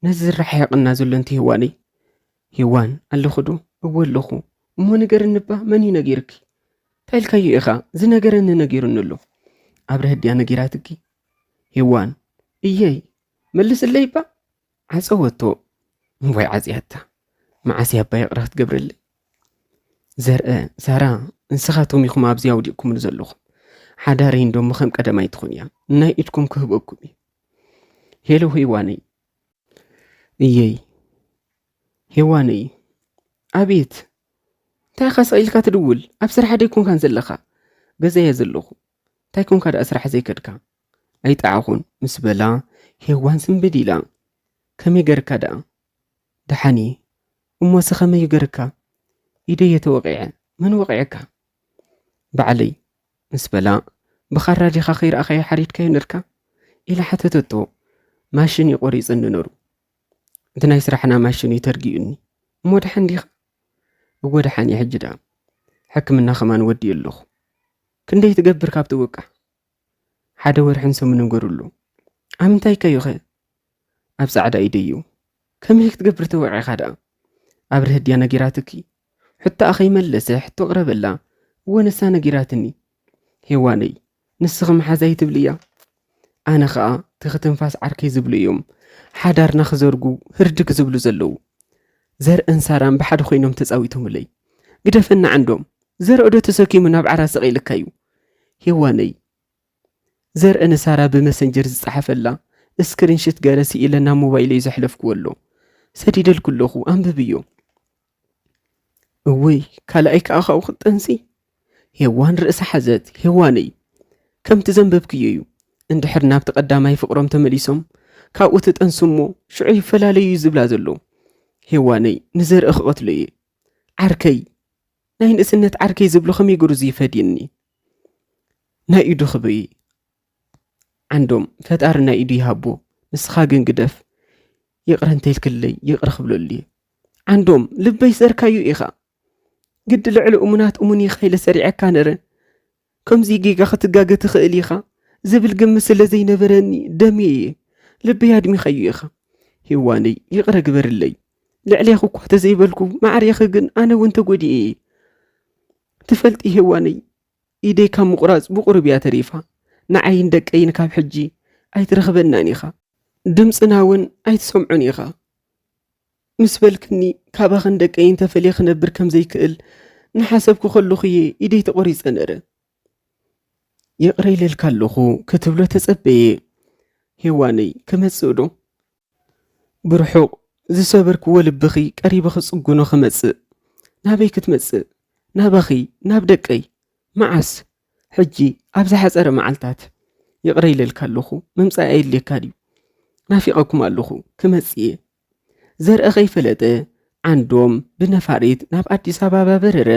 ነዚ ዝረሓየቕና ዘሎ እንተ ሄዋነይ?" "ሄዋን፣ ኣለኹ ዶ?" "እወ ኣለኹ። እሞ ንገርኒ እባ፣ መን እዩ ነጊርኪ? እንታይ ኢልካዮ ኢኻ? ዝነገረኒ ነጊሩኒ ኣሎ። ኣብርሀ ድያ ነጊራትኪ?" "ሄዋን፣ እየይ፣ መልስለይ እባ?" ዓጸወቶ። እምቧይ ዓጽያታ። መዓስ እያ እባ ይቕረ ክትገብረለይ? ዘርአ፣ ሳራ፣ ንስኻቶም ኢኹም ኣብዚ ኣውዲቕኩምኒ ዘለኹም። ሓዳረይ እንዶ እሞ ከም ቀደም ኣይትኹን እያ። ናይ ኢድኩም ክህበኩም እየ። ሄሎ ሄዋነይ። እየይ። ሄዋነይ። ኣቤት። እንታይ ኢኻ ስቕ ኢልካ ትድውል? ኣብ ስራሕ ዶ ኣይኮንካን ዘለኻ? ገዛ እየ ዘለኹ። እንታይ ኮንካ ደኣ ስራሕ ዘይከድካ? ኣይጠዓኹን ምስ በላ፣ ሄዋን ስንብድ ኢላ። ከመይ ገርካ ደኣ? ደሓን እየ። እሞሲ ከመይ ገርካ? ኢደየ ተወቒዐ። መን ወቒዕካ? ባዕለይ ምስ በላ፣ ብኻራ ዲኻ ከይረኣኻዮ ሓሪድካዮ ነርካ? ኢላ ሓተተቶ። ማሽን እዩ ቆሪጽኒ ነሩ። እቲ ናይ ስራሕና ማሽን እዩ ተርጊኡኒ። እሞ ደሓን ዲኻ? እወ ደሓን እየ። ሕጂ ደኣ ሕክምና ከማን ወዲእ ኣለኹ። ክንደይ ትገብር ካብ ትወቃዕ? ሓደ ወርሕን ሰሙንን ገሩ ኣሎ። ኣብ ምንታይ ከዩኸ? ኣብ ጻዕዳ ኢደዩ። ከመይ ክትገብር ተወቂዕካ ደኣ? ኣብርሀ ድያ ነጊራትኪ? ሕቶኣ ከይመለሰ ሕቶ ቅረበላ። እወ ንሳ ነጊራትኒ። ሄዋነይ፣ ንስኺ መሓዛይ ትብልያ? ኣነ ኸኣ ትኺ ትንፋስ ዓርከይ ዝብሉ እዮም ሓዳርና ክዘርጉ ህርድግ ዝብሉ ዘለዉ። ዘርእን ሳራን ብሓደ ኮይኖም ተጻዊቶምለይ። ግደፈና ዓንዶም፣ ዘርአ ዶ ተሰኪሙ ናብ ዓራት ስቕ ኢልካዩ? ሄዋነይ፣ ዘርአ ንሳራ ብመሰንጀር ዝጸሓፈላ ስክሪንሽት ገይረ ስኢለ ናብ ሞባይለይ ዘሕለፍክዎ ኣሎ። ሰዲደልኩ ኣለኹ፣ ኣንብብዮ። እውይ፣ ካልኣይ ከኣ ካብኡ ክትጠንሲ? ሄዋን ርእሳ ሓዘት። ሄዋነይ፣ ከምቲ ዘንበብክዮ እዩ። እንድሕር ናብቲ ቀዳማይ ፍቕሮም ተመሊሶም፣ ካብኡ ትጠንሱ እሞ ሽዑ ይፈላለዩ እዩ ዝብላ ዘሎ። ሄዋነይ፣ ንዘርኢ ክቐትሎ እየ። ዓርከይ፣ ናይ ንእስነት ዓርከይ ዝብሎ ከመይ ገሩ ዝይፈድየኒ? ናይ ኢዱ ክብኢ። ዓንዶም፣ ፈጣሪ ናይ ኢዱ ይሃቦ። ንስኻ ግን ግደፍ። ይቕረ እንተይልክለይ፣ ይቕረ ክብለሉ እየ። ዓንዶም፣ ልበይ ዘርካዩ ኢኻ። ግዲ ልዕሊ እሙናት እሙን ኢኻ ኢለ ሰሪዐካ ነረ። ከምዚ ጌጋ ክትጋገ ትኽእል ኢኻ ዝብል ግምት ስለ ዘይነበረኒ ደምየ እየ። ልበይ ኣድሚኻዩ ኢኻ። ሄዋነይ፣ ይቕረ ግበርለይ። ልዕሌኺ እኳ ተዘይበልኩ፣ ማዕሬኺ ግን ኣነ እውን ተጎዲኤ እየ። ትፈልጢ ሄዋነይ፣ ኢደይ ካብ ምቑራጽ ብቑሩብ እያ ተሪፋ። ንዓይን ደቀይን ካብ ሕጂ ኣይትረኽበናን ኢኻ። ድምጽና እውን ኣይትሰምዖን ኢኻ። ምስ በልክኒ፣ ካባኽን ደቀይን ተፈልየ ክነብር ከም ዘይክእል እናሓሰብኩ ከለኹ እየ ኢደይ ተቖሪጸ ነረ። ይቕረ ኢለልካ ኣለኹ ክትብሎ ተጸበየ። ሄዋነይ፣ ክመጽእ ዶ? ብርሑቕ ዝሰበርክዎ ልብኺ ቀሪበ ክጽግኖ ክመጽእ። ናበይ ክትመጽእ? ናባኺ፣ ናብ ደቀይ። መዓስ? ሕጂ፣ ኣብ ዝሓጸረ መዓልታት። ይቕረ ኢለልካ ኣለኹ፣ ምምጻእ ኣየድልየካ ድዩ? ናፊቐኩም ኣለኹ፣ ክመጽእ እየ። ዘርአ ከይፈለጠ፣ ዓንዶም ብነፋሪት ናብ ኣዲስ ኣበባ በረረ።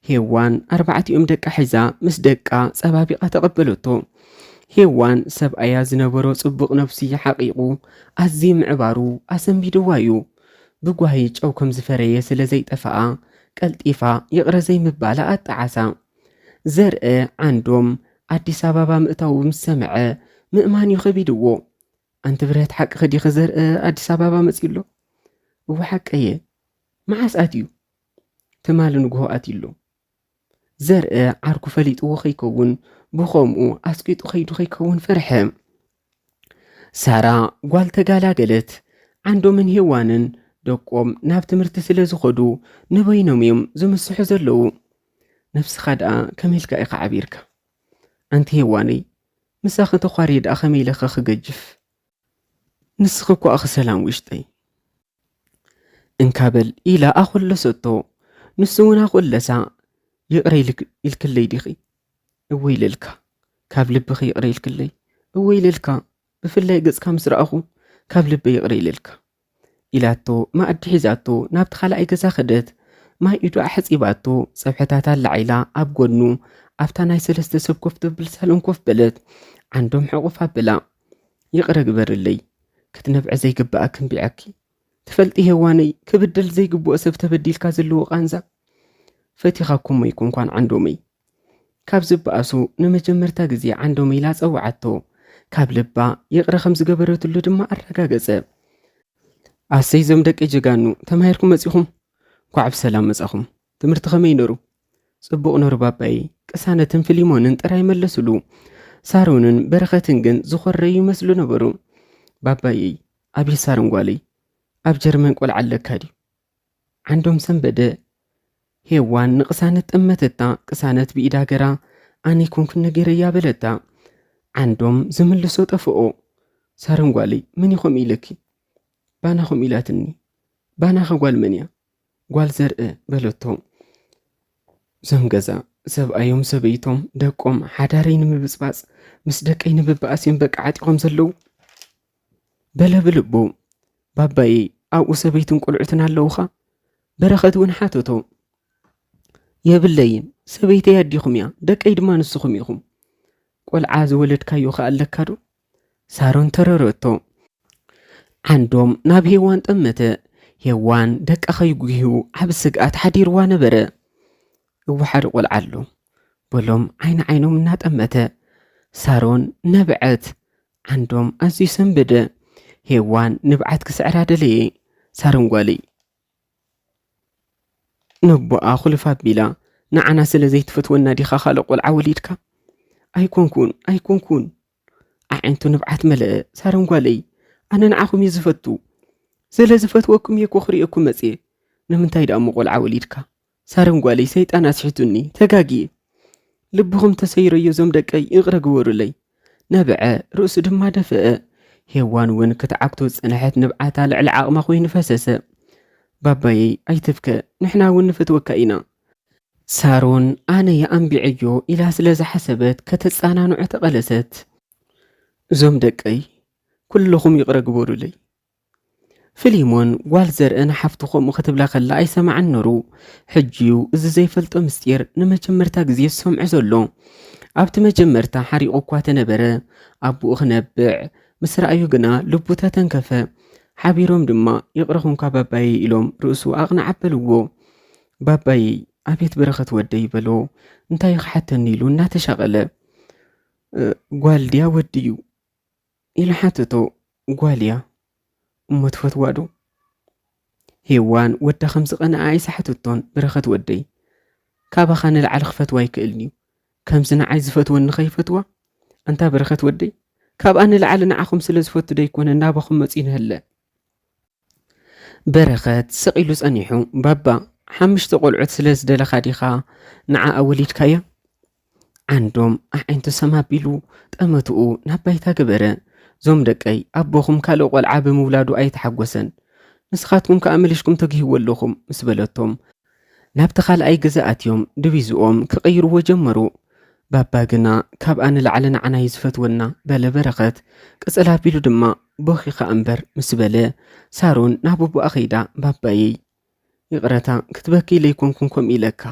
ሄዋን ኣርባዕቲኦም ደቃ ሒዛ ምስ ደቃ ጸባቢቓ ተቐበለቶ። ሄዋን ሰብኣያ ዝነበሮ ጽቡቕ ነብሲ ሓቒቑ ኣዝዩ ምዕባሩ ኣሰንቢድዋ እዩ። ብጓሂ ጨው ከም ዝፈረየ ስለ ዘይጠፍኣ፣ ቀልጢፋ ይቕረ ዘይምባላ ኣጣዓሳ። ዘርአ ዓንዶም ኣዲስ ኣበባ ምእታዉ ምስ ሰምዐ፣ ምእማን እዩ ከቢድዎ። "ኣንቲ ብርሀት፣ ሓቅኺ ዲኺ ዘርአ ኣዲስ ኣበባ መጺኡ ኣሎ?" "እወ፣ ሓቀየ። መዓስ ኣትዩ?" "ትማሊ ንግሆ ኣትዩ ኣሎ።" ዘርአ ዓርኩ ፈሊጥዎ ከይከውን፣ ብኸምኡ ኣስቂጡ ከይዱ ከይከውን ፈርሐ። ሳራ ጓል ተጋላገለት። ዓንዶምን ሄዋንን ደቆም ናብ ትምህርቲ ስለ ዝኸዱ፣ ንበይኖም እዮም ዝምስሑ ዘለዉ። ነብስኻ ደኣ ከመይ ኢልካ ኢኻ ዓቢርካ? ኣንቲ ሄዋነይ፣ ምሳኺ ተዃርየ ደኣ ከመይ ኢለኸ ክገጅፍ? ንስኺ እኮ ኣኺ ሰላም ውሽጠይ። እንካ በል ኢላ ኣኾለሰቶ። ንሱ እውን ኣኾለሳ። "ይቕረ ኢልክ-፣ ኢልክለይ ዲኺ?" "እወ ኢለልካ። ካብ ልብኺ ይቕረ ኢልክለይ?" "እወ ኢለልካ። ብፍላይ ገጽካ ምስ ረኣኹ ካብ ልበይ ይቕረ ኢለልካ። ኢላቶ ማኣዲ ሒዛቶ ናብቲ ካልኣይ ገዛ ከደት። ማይ ኢዱ ኣሕጺባቶ፣ ጸብሕታት ኣላዒላ ኣብ ጎኑ ኣብታ ናይ ሰለስተ ሰብ ኮፍ ተብል ሳሎን ኮፍ በለት። ዓንዶም ሕቑፍ ኣበላ። ይቕረ ግበርለይ፣ ክትነብዐ ዘይግብኣኪ እንቢዐኪ። ትፈልጢ ሄዋነይ፣ ክብደል ዘይግብኦ ሰብ ተበዲልካ ዘለዎ ቃንዛ ፈቲኻኩሞ ኣይኮንኳን ዓንዶመይ። ካብ ዝበኣሱ ንመጀመርታ ግዜ ዓንዶመይ ኢላ ጸውዓቶ። ካብ ልባ ይቕረ ከም ዝገበረትሉ ድማ ኣረጋገጸ። ኣሰይ ዞም ደቂ ጀጋኑ፣ ተማሂርኩም መጺኹም? እንኳዕ ብሰላም መጻኹም። ትምህርቲ ከመይ ነሩ? ጽቡቕ ነሩ ባባይ። ቅሳነትን ፍሊሞንን ጥራይ መለስሉ። ሳሮንን በረኸትን ግን ዝኾረዩ ይመስሉ ነበሩ። ባባይ፣ ኣቤት ሳሮን ጓለይ፣ ኣብ ጀርመን ቆልዓ ኣለካ ድዩ? ዓንዶም ሰንበደ። ሄዋን ንቅሳነት ጠመተታ። ቅሳነት ብኢዳ ገራ፣ ኣነ ይኮንኩን ነገረያ በለታ። ዓንዶም ዝምልሶ ጠፍኦ። ሳሮን ጓለይ፣ መን እዩ ከምኡ ኢለኪ? ባና ከምኡ ኢላትኒ። ባናኸ ጓል መን እያ? ጓል ዘርእ በለቶ። እዞም ገዛ ሰብኣዮም ሰበይቶም ደቆም ሓዳረይ ንምብጽባጽ ምስ ደቀይ ንምብኣስ እዮም በቃ ዓጢቖም ዘለዉ በለ ብልቡ። ባባየይ ኣብኡ ሰበይትን ቆልዑትን ኣለዉኻ? በረኸት እውን ሓተቶ። የብለይን፣ ሰበይተይ ኣዲኹም እያ፣ ደቀይ ድማ ንስኹም ኢኹም። ቆልዓ ዝወለድካዮ ኸኣ ኣለካ ዶ? ሳሮን ተረረቶ። ዓንዶም ናብ ሄዋን ጠመተ። ሄዋን ደቃ ከይጉህዩ ዓቢ ስግኣት ሓዲርዋ ነበረ። እወ ሓደ ቆልዓ ኣሎ በሎም ዓይኒ ዓይኖም እናጠመተ። ሳሮን ነብዐት። ዓንዶም ኣዝዩ ሰንበደ። ሄዋን ንብዓት ክስዕራ ደለየ። ሳሮን ጓለይ ነቦኣ ኩልፍ ኣቢላ ንዓና ስለ ዘይትፈትወና ዲኻ ካልእ ቆልዓ ወሊድካ? ኣይኮንኩን ኣይኮንኩን። ኣዒንቱ ንብዓት መለአ። ሳሮን ጓለይ ኣነ ንዓኹም እየ ዝፈቱ። ስለ ዝፈትወኩም እየ እኮ ክርእየኩም መጽየ። ንምንታይ ደኣ እሞ ቆልዓ ወሊድካ? ሳሮን ጓለይ ሰይጣን ኣስሒቱኒ ተጋግየ። ልብኹም ተሰይረዮ እዞም ደቀይ ይቕረ ግበሩለይ። ነብዐ ርእሱ ድማ ደፍአ። ሄዋን እውን ክትዓግቶ ዝጸንሐት ንብዓታ ልዕሊ ዓቕማ ኮይኑ ፈሰሰ። ባባየይ ኣይትብከ ንሕና እውን ንፈትወካ ኢና። ሳሮን ኣነ የኣንቢዐዮ ኢላ ስለ ዝሓሰበት ከተጸናንዖ ተቐለሰት። እዞም ደቀይ ኩልኹም ይቕረ ግበሩለይ። ፍሊሞን ጓል ዘርእ ንሓፍቱ ከምኡ ክትብላ ከላ ኣይሰማዓን ነሩ። ሕጂዩ እዚ ዘይፈልጦ ምስጢር ንመጀመርታ ግዜ ዝሰምዖ ዘሎ። ኣብቲ መጀመርታ ሓሪቑ እኳ ተነበረ ኣቦኡ ክነብዕ ምስ ረኣዩ ግና ልቡ ተተንከፈ። ሓቢሮም ድማ ይቕረ ኹንካ ባባየይ ኢሎም ርእሱ ኣቕንዕ ኣበልዎ። ባባየይ ኣቤት በረኸት ወደይ በሎ። እንታይ ክሓተኒ ኢሉ እናተሻቐለ ጓል ድያ ወዲ እዩ? ኢሉ ሓተቶ። ጓል እያ። እሞ ትፈትዋ ዶ? ሄዋን ወዳ ከም ዝቐንኣ ኣይሰሓተቶን። በረኸት ወደይ ካባኻ ንላዕሊ ክፈትዋ ኣይክእልን እዩ። ከምዚ ንዓይ ዝፈትወኒ ከይፈትዋ? ኣንታ በረኸት ወደይ ካብኣ ንላዕሊ ንዓኹም ስለ ዝፈቱ ዶ ኣይኮነ ናባኹም መጺኡ ንህለ? በረኸት ስቕ ኢሉ ጸኒሑ፣ ባባ፣ ሓሙሽተ ቆልዑት ስለ ዝደለኻ ዲኻ ንዓኣ ወሊድካያ? ዓንዶም ኣዒንቱ ሰም ኣቢሉ ጠመትኡ ናብ ባይታ ገበረ። ዞም ደቀይ፣ ኣቦኹም ካልእ ቆልዓ ብምውላዱ ኣይተሓጎሰን። ንስኻትኩም ከኣ መሊስኩም ተግህይዎ ኣለኹም ምስ በለቶም፣ ናብቲ ካልኣይ ገዛ ኣትዮም ድቪዝኦም ክቕይርዎ ጀመሩ። ባባ ግና ካብኣ ንላዕሊ ንዓና እዩ ዝፈትወና በለ በረኸት። ቅጽል ኣቢሉ ድማ ቦኺ ኸኣ እምበር ምስ በለ ሳሮን ናብ ኣቦኣ ኸይዳ ባባየይ ይቕረታ ክትበኪ ኢለ ኣይኮንኩን ከምኡ ኢለካ።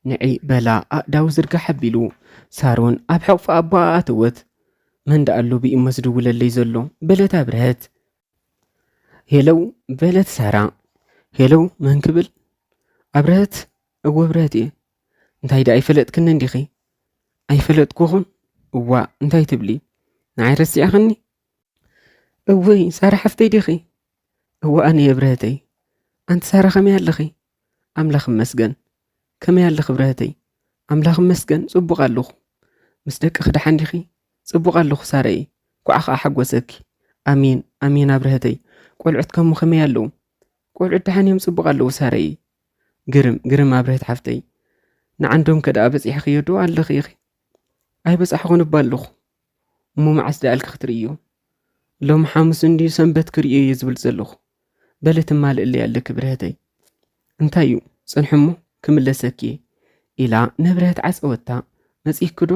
ንዒ በላ ኣእዳው ዝርጋሕ ኣቢሉ ሳሮን ኣብ ሕቕፊ ኣቦኣ ኣተወት። መን ደኣ ኣሎ ብኢሞ ዝድውለለይ ዘሎ በለት ኣብርሀት። ሄለው በለት ሳራ። ሄለው መን ክብል? ኣብርሀት። እወ ኣብርሀት እየ። እንታይ ደኣ ኣይፈለጥክንን ዲኺ? ኣይፈለጥኩኹን። እዋ እንታይ ትብሊ? ንዓይ ረሲዕኽኒ? እወይ ሳራ ሓፍተይ ዲኺ? እወ ኣነ እየ ኣብርሀተይ። ኣንቲ ሳራ ከመይ ኣለኺ? ኣምላኽ ይመስገን። ከመይ ኣለኺ ኣብርሀተይ? ኣምላኽ ይመስገን ጽቡቕ ኣለኹ። ምስ ደቅኺ ደሓን ዲኺ? ጽቡቕ ኣለኹ ሳረይ። እንኳዕ ኸኣ ሓጎሰኪ። ኣሜን ኣሜን ኣብርሀተይ። ቆልዑት ከሙ ከመይ ኣለዉ? ቆልዑት ደሓን እዮም ጽቡቕ ኣለዉ ሳረይ። ግርም ግርም ኣብርሀት ሓፍተይ። ንዓንዶም ከ ደኣ በጺሕኽዮ ዶ ኣለኺ ኢኺ? ኣይበጻሕኹን እባ ኣለኹ። እሞ መዓስ ደኣ ኢልኪ ክትርእዮ? ሎሚ ሓሙስ እንድዩ ሰንበት ክርእዮ እየ ዝብል ዘለኹ። በሊ ትማልእለይ ኣለኪ ብርህተይ። እንታይ እዩ? ጽንሒ እሞ ክምለሰኪ እየ ኢላ ንብርህት ዓጸወታ። መጺእኪ ዶ?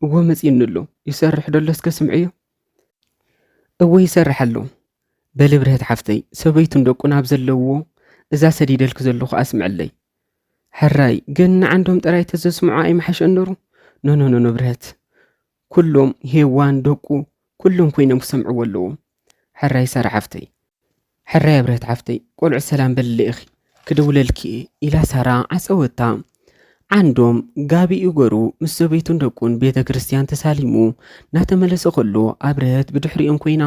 እወ መጺእኒ ኣሎ። ይሰርሕ ዶ ኣሎ እስከ ስምዕዮ። እወ ይሰርሕ ኣሎ። በሊ ብርህት ሓፍተይ፣ ሰበይቱን ደቁን ኣብ ዘለውዎ እዛ ሰዲደልኪ ዘለኹ ኣስምዕለይ። ሕራይ ግን ንዓንዶም ጥራይ ተዘስምዖ ኣይምሓሸን ነሩ? ኖኖኖኖ ብርህት፣ ኩሎም ሄዋን ደቁ ኩሎም ኮይኖም ክሰምዕዎ ኣለዎም። ሕራይ ሳራ ሓፍተይ፣ ሕራይ ብርህት ሓፍተይ፣ ቆልዑ ሰላም በልለ ኢኺ፣ ክድውለልኪ እየ ኢላ ሳራ ዓጸወታ። ዓንዶም ጋቢኡ ገሩ ምስ ሰበይቱን ደቁን ቤተ ክርስቲያን ተሳሊሙ እናተመለሰ ከሎ ኣብርህት ብድሕሪኦም ኮይና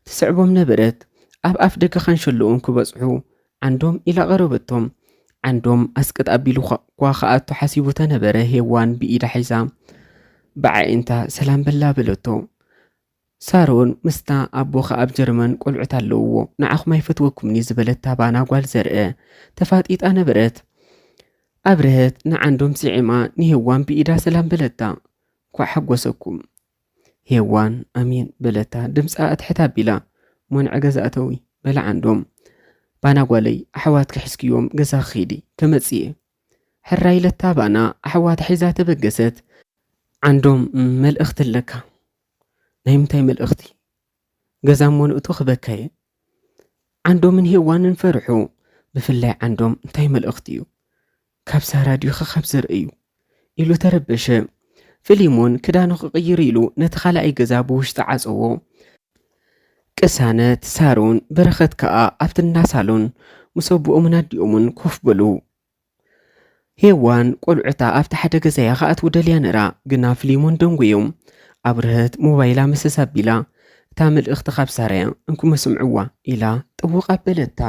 ትስዕቦም ነበረት። ኣብ ኣፍ ደገ ካንሸሎኦም ክበጽሑ ዓንዶም ኢላ ቀረበቶም። ዓንዶም ኣስቅጥ ኣቢሉ ኳ ክኣቱ ሓሲቡ ተነበረ። ሄዋን ብኢዳ ሒዛ ብዓዒንታ ሰላም በላ በለቶ። ሳሮን ምስታ ኣቦኻ ኣብ ጀርመን ቆልዑት ኣለውዎ ንዓኹም ኣይፈትወኩምኒ ዝበለት ታባና ጓል ዘርአ ተፋጢጣ ነበረት። ኣብርህት ንዓንዶም ስዒማ ንሄዋን ብኢዳ ሰላም በለታ። እንኳዕ ሓጎሰኩም። ሄዋን ኣሜን በለታ ድምፃ ኣትሕት ኣቢላ። ሞንዐ ገዛ እተዊ በላ ዓንዶም። ባና ጓለይ ኣሕዋትኪ ሕዝክዮም ገዛ ክኺዲ ከመፅእ እየ። ሕራይ ኢለታ ባና ኣሕዋታ ሒዛ ተበገሰት። ዓንዶም መልእኽቲ ኣለካ። ናይ ምንታይ መልእኽቲ? ገዛ እሞ ንእቶ ክበካ እየ። ዓንዶምን ሄዋንን ፈርሑ። ብፍላይ ዓንዶም እንታይ መልእኽቲ እዩ? ካብ ሳራ ድዩ ካብ ዘርኢ እዩ? ኢሉ ተረበሸ። ፊሊሞን ክዳኑ ክቕይር ኢሉ ነቲ ካልኣይ ገዛ ብውሽጢ ዓጸዎ። ቅሳነት፣ ሳሮን፣ በረኸት ከኣ ኣብቲ እንዳ ሳሎን ምስ ኣቦኦምን ኣዲኦምን ኮፍ በሉ። ሄዋን ቆልዑታ ኣብቲ ሓደ ገዛያ ክኣትዉ ደልያ ነራ፣ ግና ፊሊሞን ደንጎዮም። ኣብርሀት ሞባይላ መሰስ ኣቢላ፣ እታ መልእኽቲ ካብ ሳራያ እንኩመ ስምዕዋ ኢላ ጥውቕ ኣበለታ።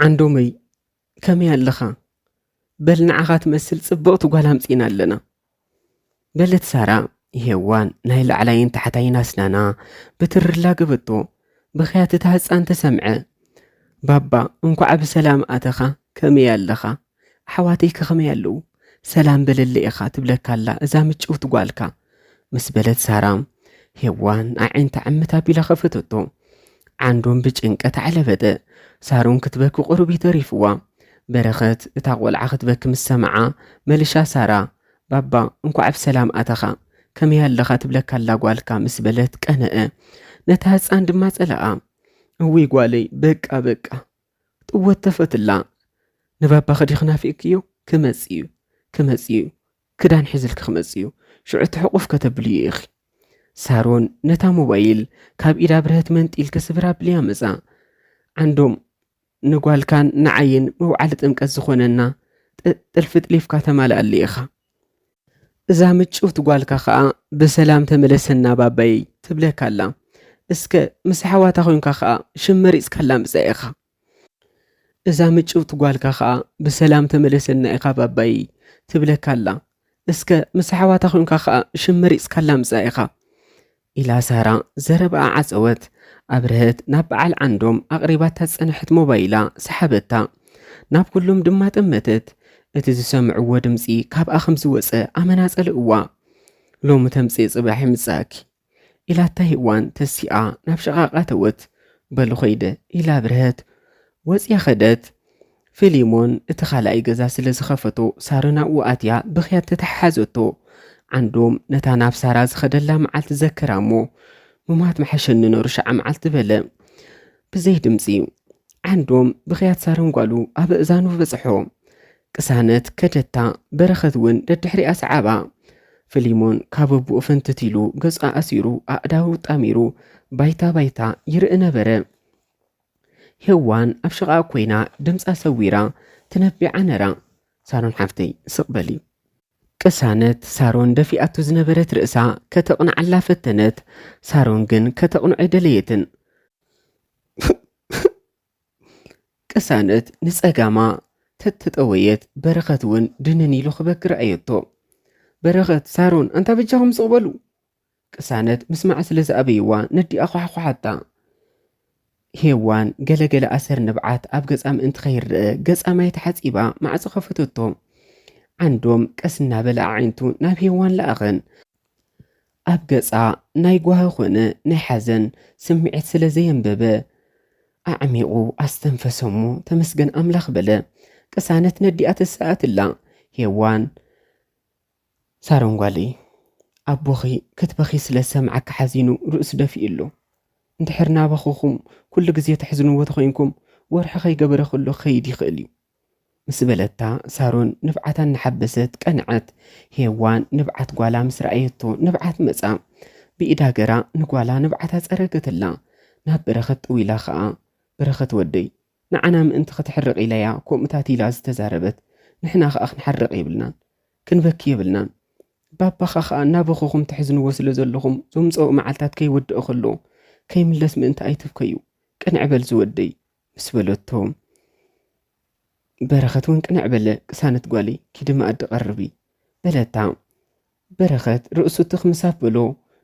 ዓንዶመይ ከመይ ኣለኻ? በል ንዓኻ ትመስል ጽብቕቲ ጓል ኣምጺእና ኣለና። በለት ሳራ። ሄዋን ናይ ላዕላይን ታሕታይን ኣስናና ብትሪ ላገበቶ። ብኽያት እታ ህጻን ተሰምዐ። ባባ እንኳዕ ብሰላም ኣተኻ፣ ከመይ ኣለኻ? ኣሕዋተይከ ከመይ ኣለዉ? ሰላም በለለ ኢኻ ትብለካ ኣላ እዛ ምጭውቲ ጓልካ። ምስ በለት ሳራ ሄዋን ኣዒንታ ዕምት ኣቢላ ከፈተቶ። ዓንዶም ብጭንቀት ዓለበጠ። ሳሮን ክትበኪ ቁሩብ እዩ ተሪፍዋ። በረኸት እታ ቆልዓ ክትበኪ ምስ ሰምዓ መልሻ ሳራ ባባ እንኳዕ ብሰላም ኣተኻ፣ ከመይ ኣለኻ ትብለካ ኣላ ጓልካ ምስ በለት ቀነአ። ነታ ህፃን ድማ ጸለኣ። እውይ ጓለይ በቃ በቃ ጥወት ተፈትላ። ንባባኺ ዲኺ ናፊቕክዮ? ክመጽእ እዩ ክመጽእ እዩ ክዳን ሒዝልኪ ክመጽእ እዩ ሽዑ እቲ ሕቑፍ ከተብልዮ ኢኺ። ሳሮን ነታ ሞባይል ካብ ኢዳ ብርሀት መንጢል ክስብር ኣብልያ መጻ። ዓንዶም ንጓልካን ንዓይን መውዓሊ ጥምቀት ዝኾነና ጥልፊ ጥሊፍካ ተማልኣሊ ኢኻ። እዛ ምጭውቲ ጓልካ ኸኣ ብሰላም ተመለሰና ባባየይ ትብለካ ኣላ። እስከ ምስ ኣሕዋታ ኮንካ ኸኣ ሽም መሪጽካላ ምጻእ ኢኻ። እዛ ምጭውቲ ጓልካ ኸኣ ብሰላም ተመለሰና ኢኻ ባባየይ ትብለካ ኣላ። እስከ ምስ ኣሕዋታ ኮንካ ኸኣ ሽም መሪጽካላ ምጻእ ኢኻ። ኢላ ሳራ ዘረባኣ ዓጸወት። ኣብርሀት ናብ በዓል ዓንዶም ኣቕሪባታ ዝጸንሐት ሞባይላ ሰሓበታ። ናብ ኩሎም ድማ ጠመተት። እቲ ዝሰምዕዎ ድምጺ ካብኣ ከም ዝወጸ ኣመና ጸልእዋ። ሎሚ ተምጽእ ጽባሕ ይምጻእኪ ኢላታ ሄዋን ተሲኣ ናብ ሸቓቕ ኣተወት። በሉ ኸይደ ኢላ ኣብርሀት ወጽያ ኸደት። ፊሊሞን እቲ ካልኣይ ገዛ ስለ ዝኸፈቶ ሳሮን ኣብኡ ኣትያ ብኽያት ተተሓሓዘቶ። ዓንዶም ነታ ናብ ሳራ ዝኸደላ መዓልቲ ዘከራ እሞ ምማት መሓሸኒ ነሩ ሸዓ መዓልቲ በለ ብዘይ ድምጺ። ዓንዶም ብኽያት ሳሮን ጓሉ ኣብ ኣእዛኑ በጽሖ። ቅሳነት ከደታ፣ በረኸት እውን ደድሕሪኣ ሰዓባ። ፊሊሞን ካብ ኣቦኡ ፍንትት ኢሉ ገጹ ኣእሲሩ ኣእዳዉ ጣሚሩ ባይታ ባይታ ይርኢ ነበረ። ሄዋን ኣብ ሽቓቕ ኮይና ድምጻ ሰዊራ ትነቢዓ ነራ። ሳሮን ሓፍተይ ስቕ በሊ። ቅሳነት ሳሮን ደፊኣቶ ዝነበረት ርእሳ ከተቕንዓላ ፈተነት። ሳሮን ግን ከተቕንዖ ኣይደለየትን። ቅሳነት ንጸጋማ ተተጠወየት። በረኸት እውን ድንን ኢሉ ክበኪ ረኣየቶ። በረኸት፣ ሳሮን ኣንታ በጃኹም ስቕ በሉ። ቅሳነት ምስማዕ ስለ ዝኣበይዋ ነዲኣ ኳሕኳሓታ። ሄዋን ገለገለ ኣሰር ንብዓት ኣብ ገጻ ምእንቲ ከይረአ ገጻ ማይ ተሓጺባ ማዕጾ ከፈተቶ። ዓንዶም ቀስ እናበለ ኣዒንቱ ናብ ሄዋን ለኣኸን። ኣብ ገጻ ናይ ጓሂ ኾነ ናይ ሓዘን ስምዒት ስለ ዘየንበበ ኣዕሚቑ ኣስተንፈሰ እሞ ተመስገን ኣምላኽ በለ። ቅሳነት ነዲኣ ተሰኣትላ። ሄዋን ሳሮን ጓለይ፣ ኣቦኺ ክትበኺ ስለ ዝሰምዓካ ሓዚኑ ርእሱ ደፊኡ ኣሎ። እንድሕር ናባኹኹም ኩሉ ግዜ ተሕዝንዎ ተኾይንኩም፣ ወርሒ ከይገበረ ከሎ ክኸይድ ይኽእል እዩ። ምስ በለታ፣ ሳሮን ንብዓታ እናሓበሰት ቀንዐት። ሄዋን ንብዓት ጓላ ምስ ረኣየቶ፣ ንብዓት መጻ። ብኢዳ ገራ ንጓላ ንብዓታ ጸረገትላ። ናብ በረኸት ጥው ኢላ ኸኣ፣ በረኸት ወደይ፣ ንዓና ምእንቲ ከተሕርቕ ኢላ'ያ ከምኡታት ኢላ ዝተዛረበት። ንሕና ኸኣ ክንሓርቕ የብልናን፣ ክንበኪ የብልናን። ባባኻ ኸኣ ናባኹኹም ተሕዝንዎ ስለ ዘለኹም፣ ዘምጽኦ መዓልታት ከይወድኦ ከሎ፣ ከይምለስ ምእንቲ ኣይትብከዩ። ቅንዕ በል ዝወደይ፣ ምስ በለቶ፣ በረኸት እውን ቅንዕ በለ። ቅሳነት ጓለይ፣ ኪዲ መኣዲ ቀርቢ፣ በለታ። በረኸት ርእሱ ትኽ ምስ ኣበሎ፣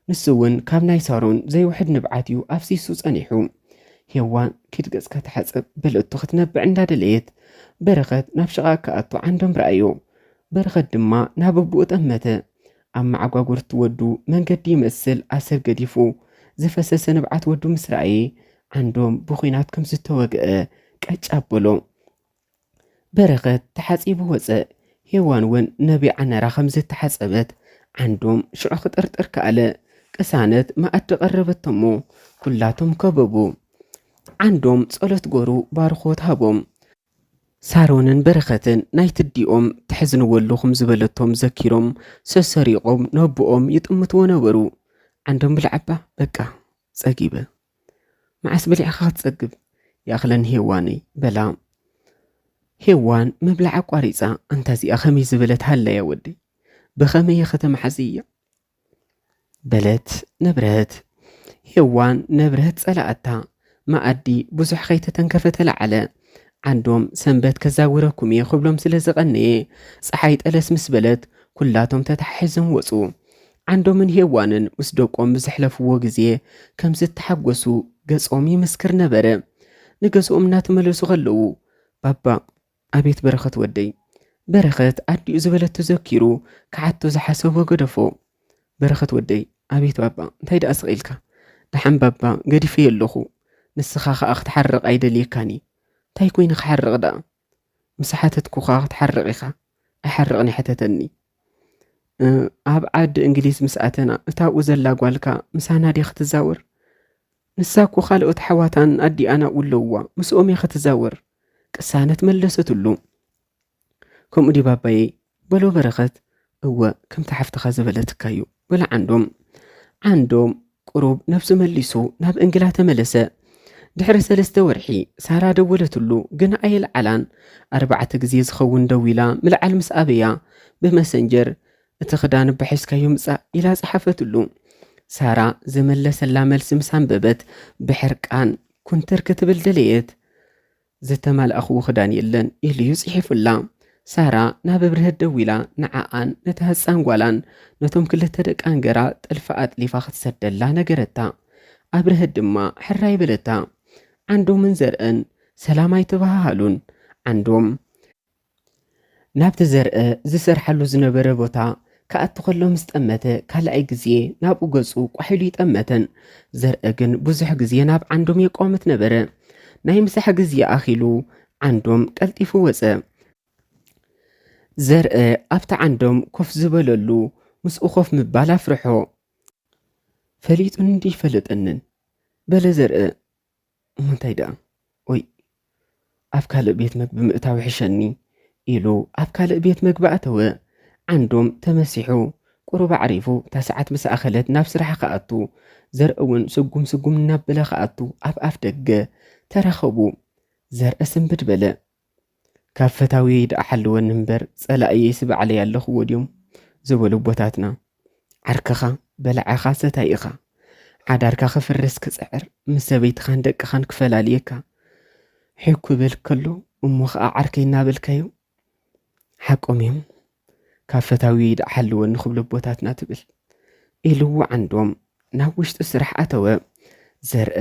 ንሱ እውን ካብ ናይ ሳሮን ዘይውሕድ ንብዓት እዩ ኣፍሲሱ ጸኒሑ። ሄዋን፣ ኪድ ገጽካ ተሓጸብ፣ በለቶ ክትነብዕ እንዳደለየት። በረኸት ናብ ሽቓ ክኣቱ ዓንዶም ረኣዮ። በረኸት ድማ ናብ ኣቦኡ ጠመተ። ኣብ መዓጓጉርቲ ወዱ መንገዲ ይመስል ኣሰር ገዲፉ፣ ዝፈሰሰ ንብዓት ወዱ ምስ ረኣየ፣ ዓንዶም ብኹናት ከም ዝተወግአ ቀጭ ኣበሎ። በረኸት ተሓጺቡ ወጸ። ሄዋን እውን ነቢ ዓነራ ከም ዝተሓጸበት ዓንዶም ሽዑ ክጥርጥር ከኣለ። ቅሳነት መኣዲ ቀረበቶሞ፣ ኩላቶም ከበቡ። ዓንዶም ጸሎት ገሩ ባርኾት ሃቦም። ሳሮንን በረኸትን ናይቲ ዲኦም ተሕዝንዎ ኣለኹም ዝበለቶም ዘኪሮም፣ ሰሰሪቖም ነቦኦም ይጥምትዎ ነበሩ። ዓንዶም፣ ብልዓባ፣ በቃ ጸጊበ። መዓስ በሊዕኻ ክትጸግብ? ይኣኽለኒ ሄዋነይ፣ በላ። ሄዋን ምብላዕ ኣቋሪጻ፣ ኣንታ እዚኣ ከመይ ዝበለት ሃለያ ወደይ፣ ብኸመይ እየ ከተመሓዝያ? በለት ንብረት። ሄዋን ንብረት ጸላኣታ። መኣዲ ብዙሕ ከይተተንከፈ ተለዓለ። ዓንዶም፣ ሰንበት ከዛውረኩም እየ ክብሎም ስለ ዝቐነየ፣ ጸሓይ ጠለስ ምስ በለት፣ ኩላቶም ተተሓሒዞም ወጹ። ዓንዶምን ሄዋንን ምስ ደቆም ብዘሕለፍዎ ግዜ ከም ዝተሓጎሱ ገጾም ይምስክር ነበረ። ንገዝኦም እናተመለሱ ከለዉ፣ ባባ፣ ኣቤት በረኸት ወደይ። በረኸት ኣዲኡ ዝበለቶ ዘኪሩ ክሓቶ ዝሓሰቦ ገደፎ። በረኸት ወደይ፣ ኣቤት ባባ፣ እንታይ ደኣ ስቕ ኢልካ? ደሓን ባባ፣ ገዲፈዮ ኣለኹ። ንስኻ ኸኣ ክትሓርቕ ኣይደልየካን እየ። እንታይ ኮይነ ክሓርቕ ደኣ? ምስ ሓተትኩኻ ክትሓርቕ ኢኻ። ኣይሓርቕን እየ፣ ሕተተኒ። እ፣ ኣብ ዓዲ እንግሊዝ ምስ ኣተና፣ እታ ኣብኡ ዘላ ጓልካ ምሳና ድያ ክትዛወር? ንሳ እኮ ካልኦት ኣሕዋታን ኣዲኣን ኣብኡ ኣለውዋ፣ ምስኦም እያ ክትዛወር። ቅሳነት መለሰትሉ። ከምኡ ድዩ ባባየይ? በሎ በረኸት። እወ፣ ከምታ ሓፍትኻ ዝበለትካ እዩ፣ በለ ዓንዶም። ዓንዶም ቁሩብ ነብሱ መሊሱ ናብ እንግላ ተመለሰ። ድሕሪ ሰለስተ ወርሒ ሳራ ደወለትሉ፣ ግን ኣየልዓላን። ኣርባዕተ ግዜ ዝኸውን ደዊላ፣ ምልዓል ምስ ኣበያ፣ ብመሰንጀር፣ "እቲ ክዳን እባ ሒዝካዮ ምጻእ" ኢላ ጸሓፈትሉ። ሳራ ዝመለሰላ መልሲ ምስ ኣንበበት፣ ብሕርቃን ኩንትር ክትብል ደለየት። "ዝተማልኣኽዎ ክዳን የለን" ኢሉ እዩ ጽሒፉላ። ሳራ ናብ ኣብርሀት ደዊላ፣ ንዓኣን ነታ ህጻን ጓላን ነቶም ክልተ ደቃን ገራ ጥልፊ ኣጥሊፋ ክትሰደላ ነገረታ። ኣብርሀት ድማ ሕራይ በለታ። ዓንዶምን ዘርእን ሰላም ኣይተበሃሃሉን። ዓንዶም ናብቲ ዘርአ ዝሰርሓሉ ዝነበረ ቦታ ክኣቱ ከሎ ምስ ጠመተ፣ ካልኣይ ግዜ ናብኡ ገጹ ቋሕ ኢሉ ይጠመተን። ዘርአ ግን ብዙሕ ግዜ ናብ ዓንዶም የቋምት ነበረ። ናይ ምሳሕ ግዜ ኣኺሉ ዓንዶም ቀልጢፉ ወጸ። ዘርአ ኣብቲ ዓንዶም ኮፍ ዝበለሉ ምስኡ ኮፍ ምባል ኣፍርሖ። "ፈሊጡን እንዲ ይፈለጠንን?" በለ ዘርአ። "እሞ እንታይ ደኣ? ኦይ፣ ኣብ ካልእ ቤት መግቢ ምእታው ይሕሸኒ" ኢሉ ኣብ ካልእ ቤት መግቢ ኣተወ። ዓንዶም ተመሲሑ ቁሩብ ኣዕሪፉ፣ እታ ሰዓት ምስ ኣኸለት ናብ ስራሕ ክኣቱ፣ ዘርእ እውን ስጉም ስጉም እናበለ ክኣቱ ኣብ ኣፍ ደገ ተራኸቡ። ዘርእ ስንብድ በለ። "ካብ ፈታዊየይ ደኣ ሓልወኒ እምበር፣ ጸላእየይስ ባዕለይ ኣለኽዎ ድዮም ዝበሉ ኣቦታትና። ዓርክኻ በላዕኻ ሰታይኻ፣ ሓዳርካ ክፍርስ ክጽዕር፣ ምስ ሰበይትኻን ደቅኻን ክፈላልየካ፣ ሒኩ ይብል ከሎ፣ እሞ ኸኣ ዓርከይ እናበልካዮ፣ ሓቆም እዮም፣ ካብ ፈታዊየይ ደኣ ሓልወኒ ክብሉ ኣቦታትና ትብል" ኢልዎ ዓንዶም ናብ ውሽጢ ስራሕ ኣተወ። ዘርአ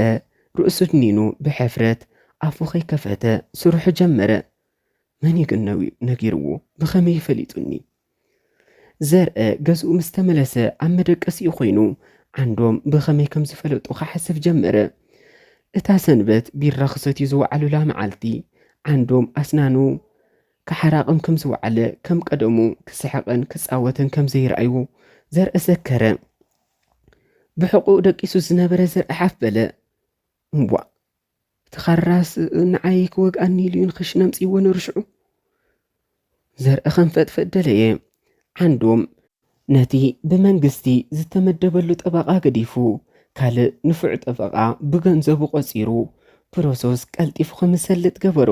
ርእሱ ድኒኑ ብሕፍረት ኣፉ ከይከፈተ ስርሑ ጀመረ። መን እዩ ግን ነዊ-፣ ነጊርዎ? ብኸመይ ፈሊጡኒ? ዘርአ ገዝኡ ምስ ተመለሰ ኣብ መደቀሲኡ ኮይኑ ዓንዶም ብኸመይ ከም ዝፈለጡ ክሓስብ ጀመረ። እታ ሰንበት ቢራ ክሰትዩ ዝወዓሉላ መዓልቲ ዓንዶም ኣስናኑ ክሓራቕም ከም ዝወዓለ ከም ቀደሙ ክስሕቕን ክጻወትን ከም ዘይረኣይዎ ዘርአ ዘከረ። ብሕቑኡ ደቂሱ ዝነበረ ዘርአ ሓፍ በለ። እዋ፣ እቲ ኻራስ ንዓይ ክወግኣኒ ኢሉ እዩ ንኽሽነ ኣምጺእዎ ነሩ ሽዑ። ዘርእ ከም ፈጥፈጥ ደለየ። ዓንዶም ነቲ ብመንግስቲ ዝተመደበሉ ጠበቓ ገዲፉ፣ ካልእ ንፉዕ ጠበቓ ብገንዘቡ ቆጺሩ፣ ፕሮሰስ ቀልጢፉ ከምሰልጥ ገበሮ።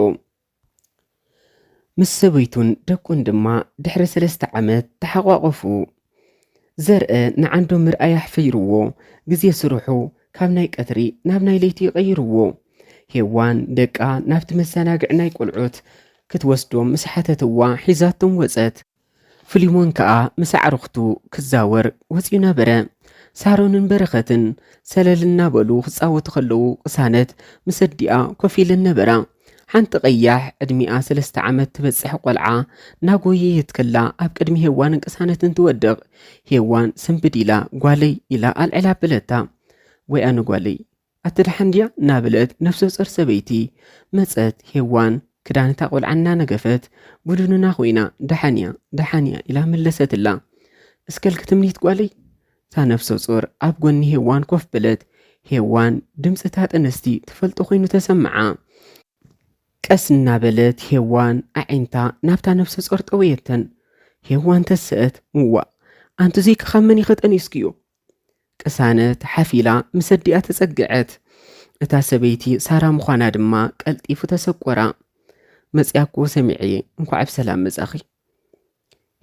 ምስ ሰበይቱን ደቁን ድማ ድሕሪ ሰለስተ ዓመት ተሓቋቖፉ። ዘርአ ንዓንዶም ምርኣይ ኣሕፊርዎ፣ ግዜ ስርሑ ካብ ናይ ቀትሪ ናብ ናይ ለይቲ ይቐይርዎ። ሄዋን ደቃ ናብቲ መዘናግዒ ናይ ቆልዑት ክትወስዶም ምስ ሓተትዋ፣ ሒዛቶም ወጸት። ፍሊሞን ከኣ ምስ ኣዕሩኽቱ ክዛወር ወጺኡ ነበረ። ሳሮንን በረኸትን ሰለል እናበሉ ክጻወቱ ከለዉ፣ ቅሳነት ምስ ኣዲኣ ኮፍ ኢለን ነበራ። ሓንቲ ቀያሕ፣ ዕድሚኣ ሰለስተ ዓመት ትበጽሕ ቆልዓ እናጎየየት ከላ፣ ኣብ ቅድሚ ሄዋንን ቅሳነትን ትወድቕ። ሄዋን ስንብድ ኢላ፣ "ጓለይ" ኢላ ኣልዕላ ኣበለታ። "ወይ ኣነ ጓለይ፣ ኣቲ ደሓን ድያ?" እናበለት ነፍሰ ጾር ሰበይቲ መጸት። ሄዋን ክዳን እታ ቆልዓ እናነገፈት፣ ብድኑና ኮይና፣ "ደሓን እያ፣ ደሓን እያ" ኢላ መለሰትላ። "እስከልኪ ትምኒት ጓለይ?" እታ ነፍሰ ጾር ኣብ ጎኒ ሄዋን ኮፍ በለት። ሄዋን ድምጺ እታ ጥንስቲ ትፈልጦ ኮይኑ ተሰምዓ። ቀስ እናበለት ሄዋን ኣዒንታ ናብታ ነፍሰ ጾር ጠወየተን። ሄዋን ተሰአት። "እዋእ፣ ኣንቲ እዙይ ከ ካብ መን ኢኸ ጠኒስክዮ?" ቅሳነት ሓፍ ኢላ ምስ ኣዲኣ ተጸግዐት። እታ ሰበይቲ ሳራ ምዃና ድማ ቀልጢፉ ተሰቆራ። "መጽያ እኮ ሰሚዐ እየ፣ እንኳዕ ብሰላም መጻኺ።"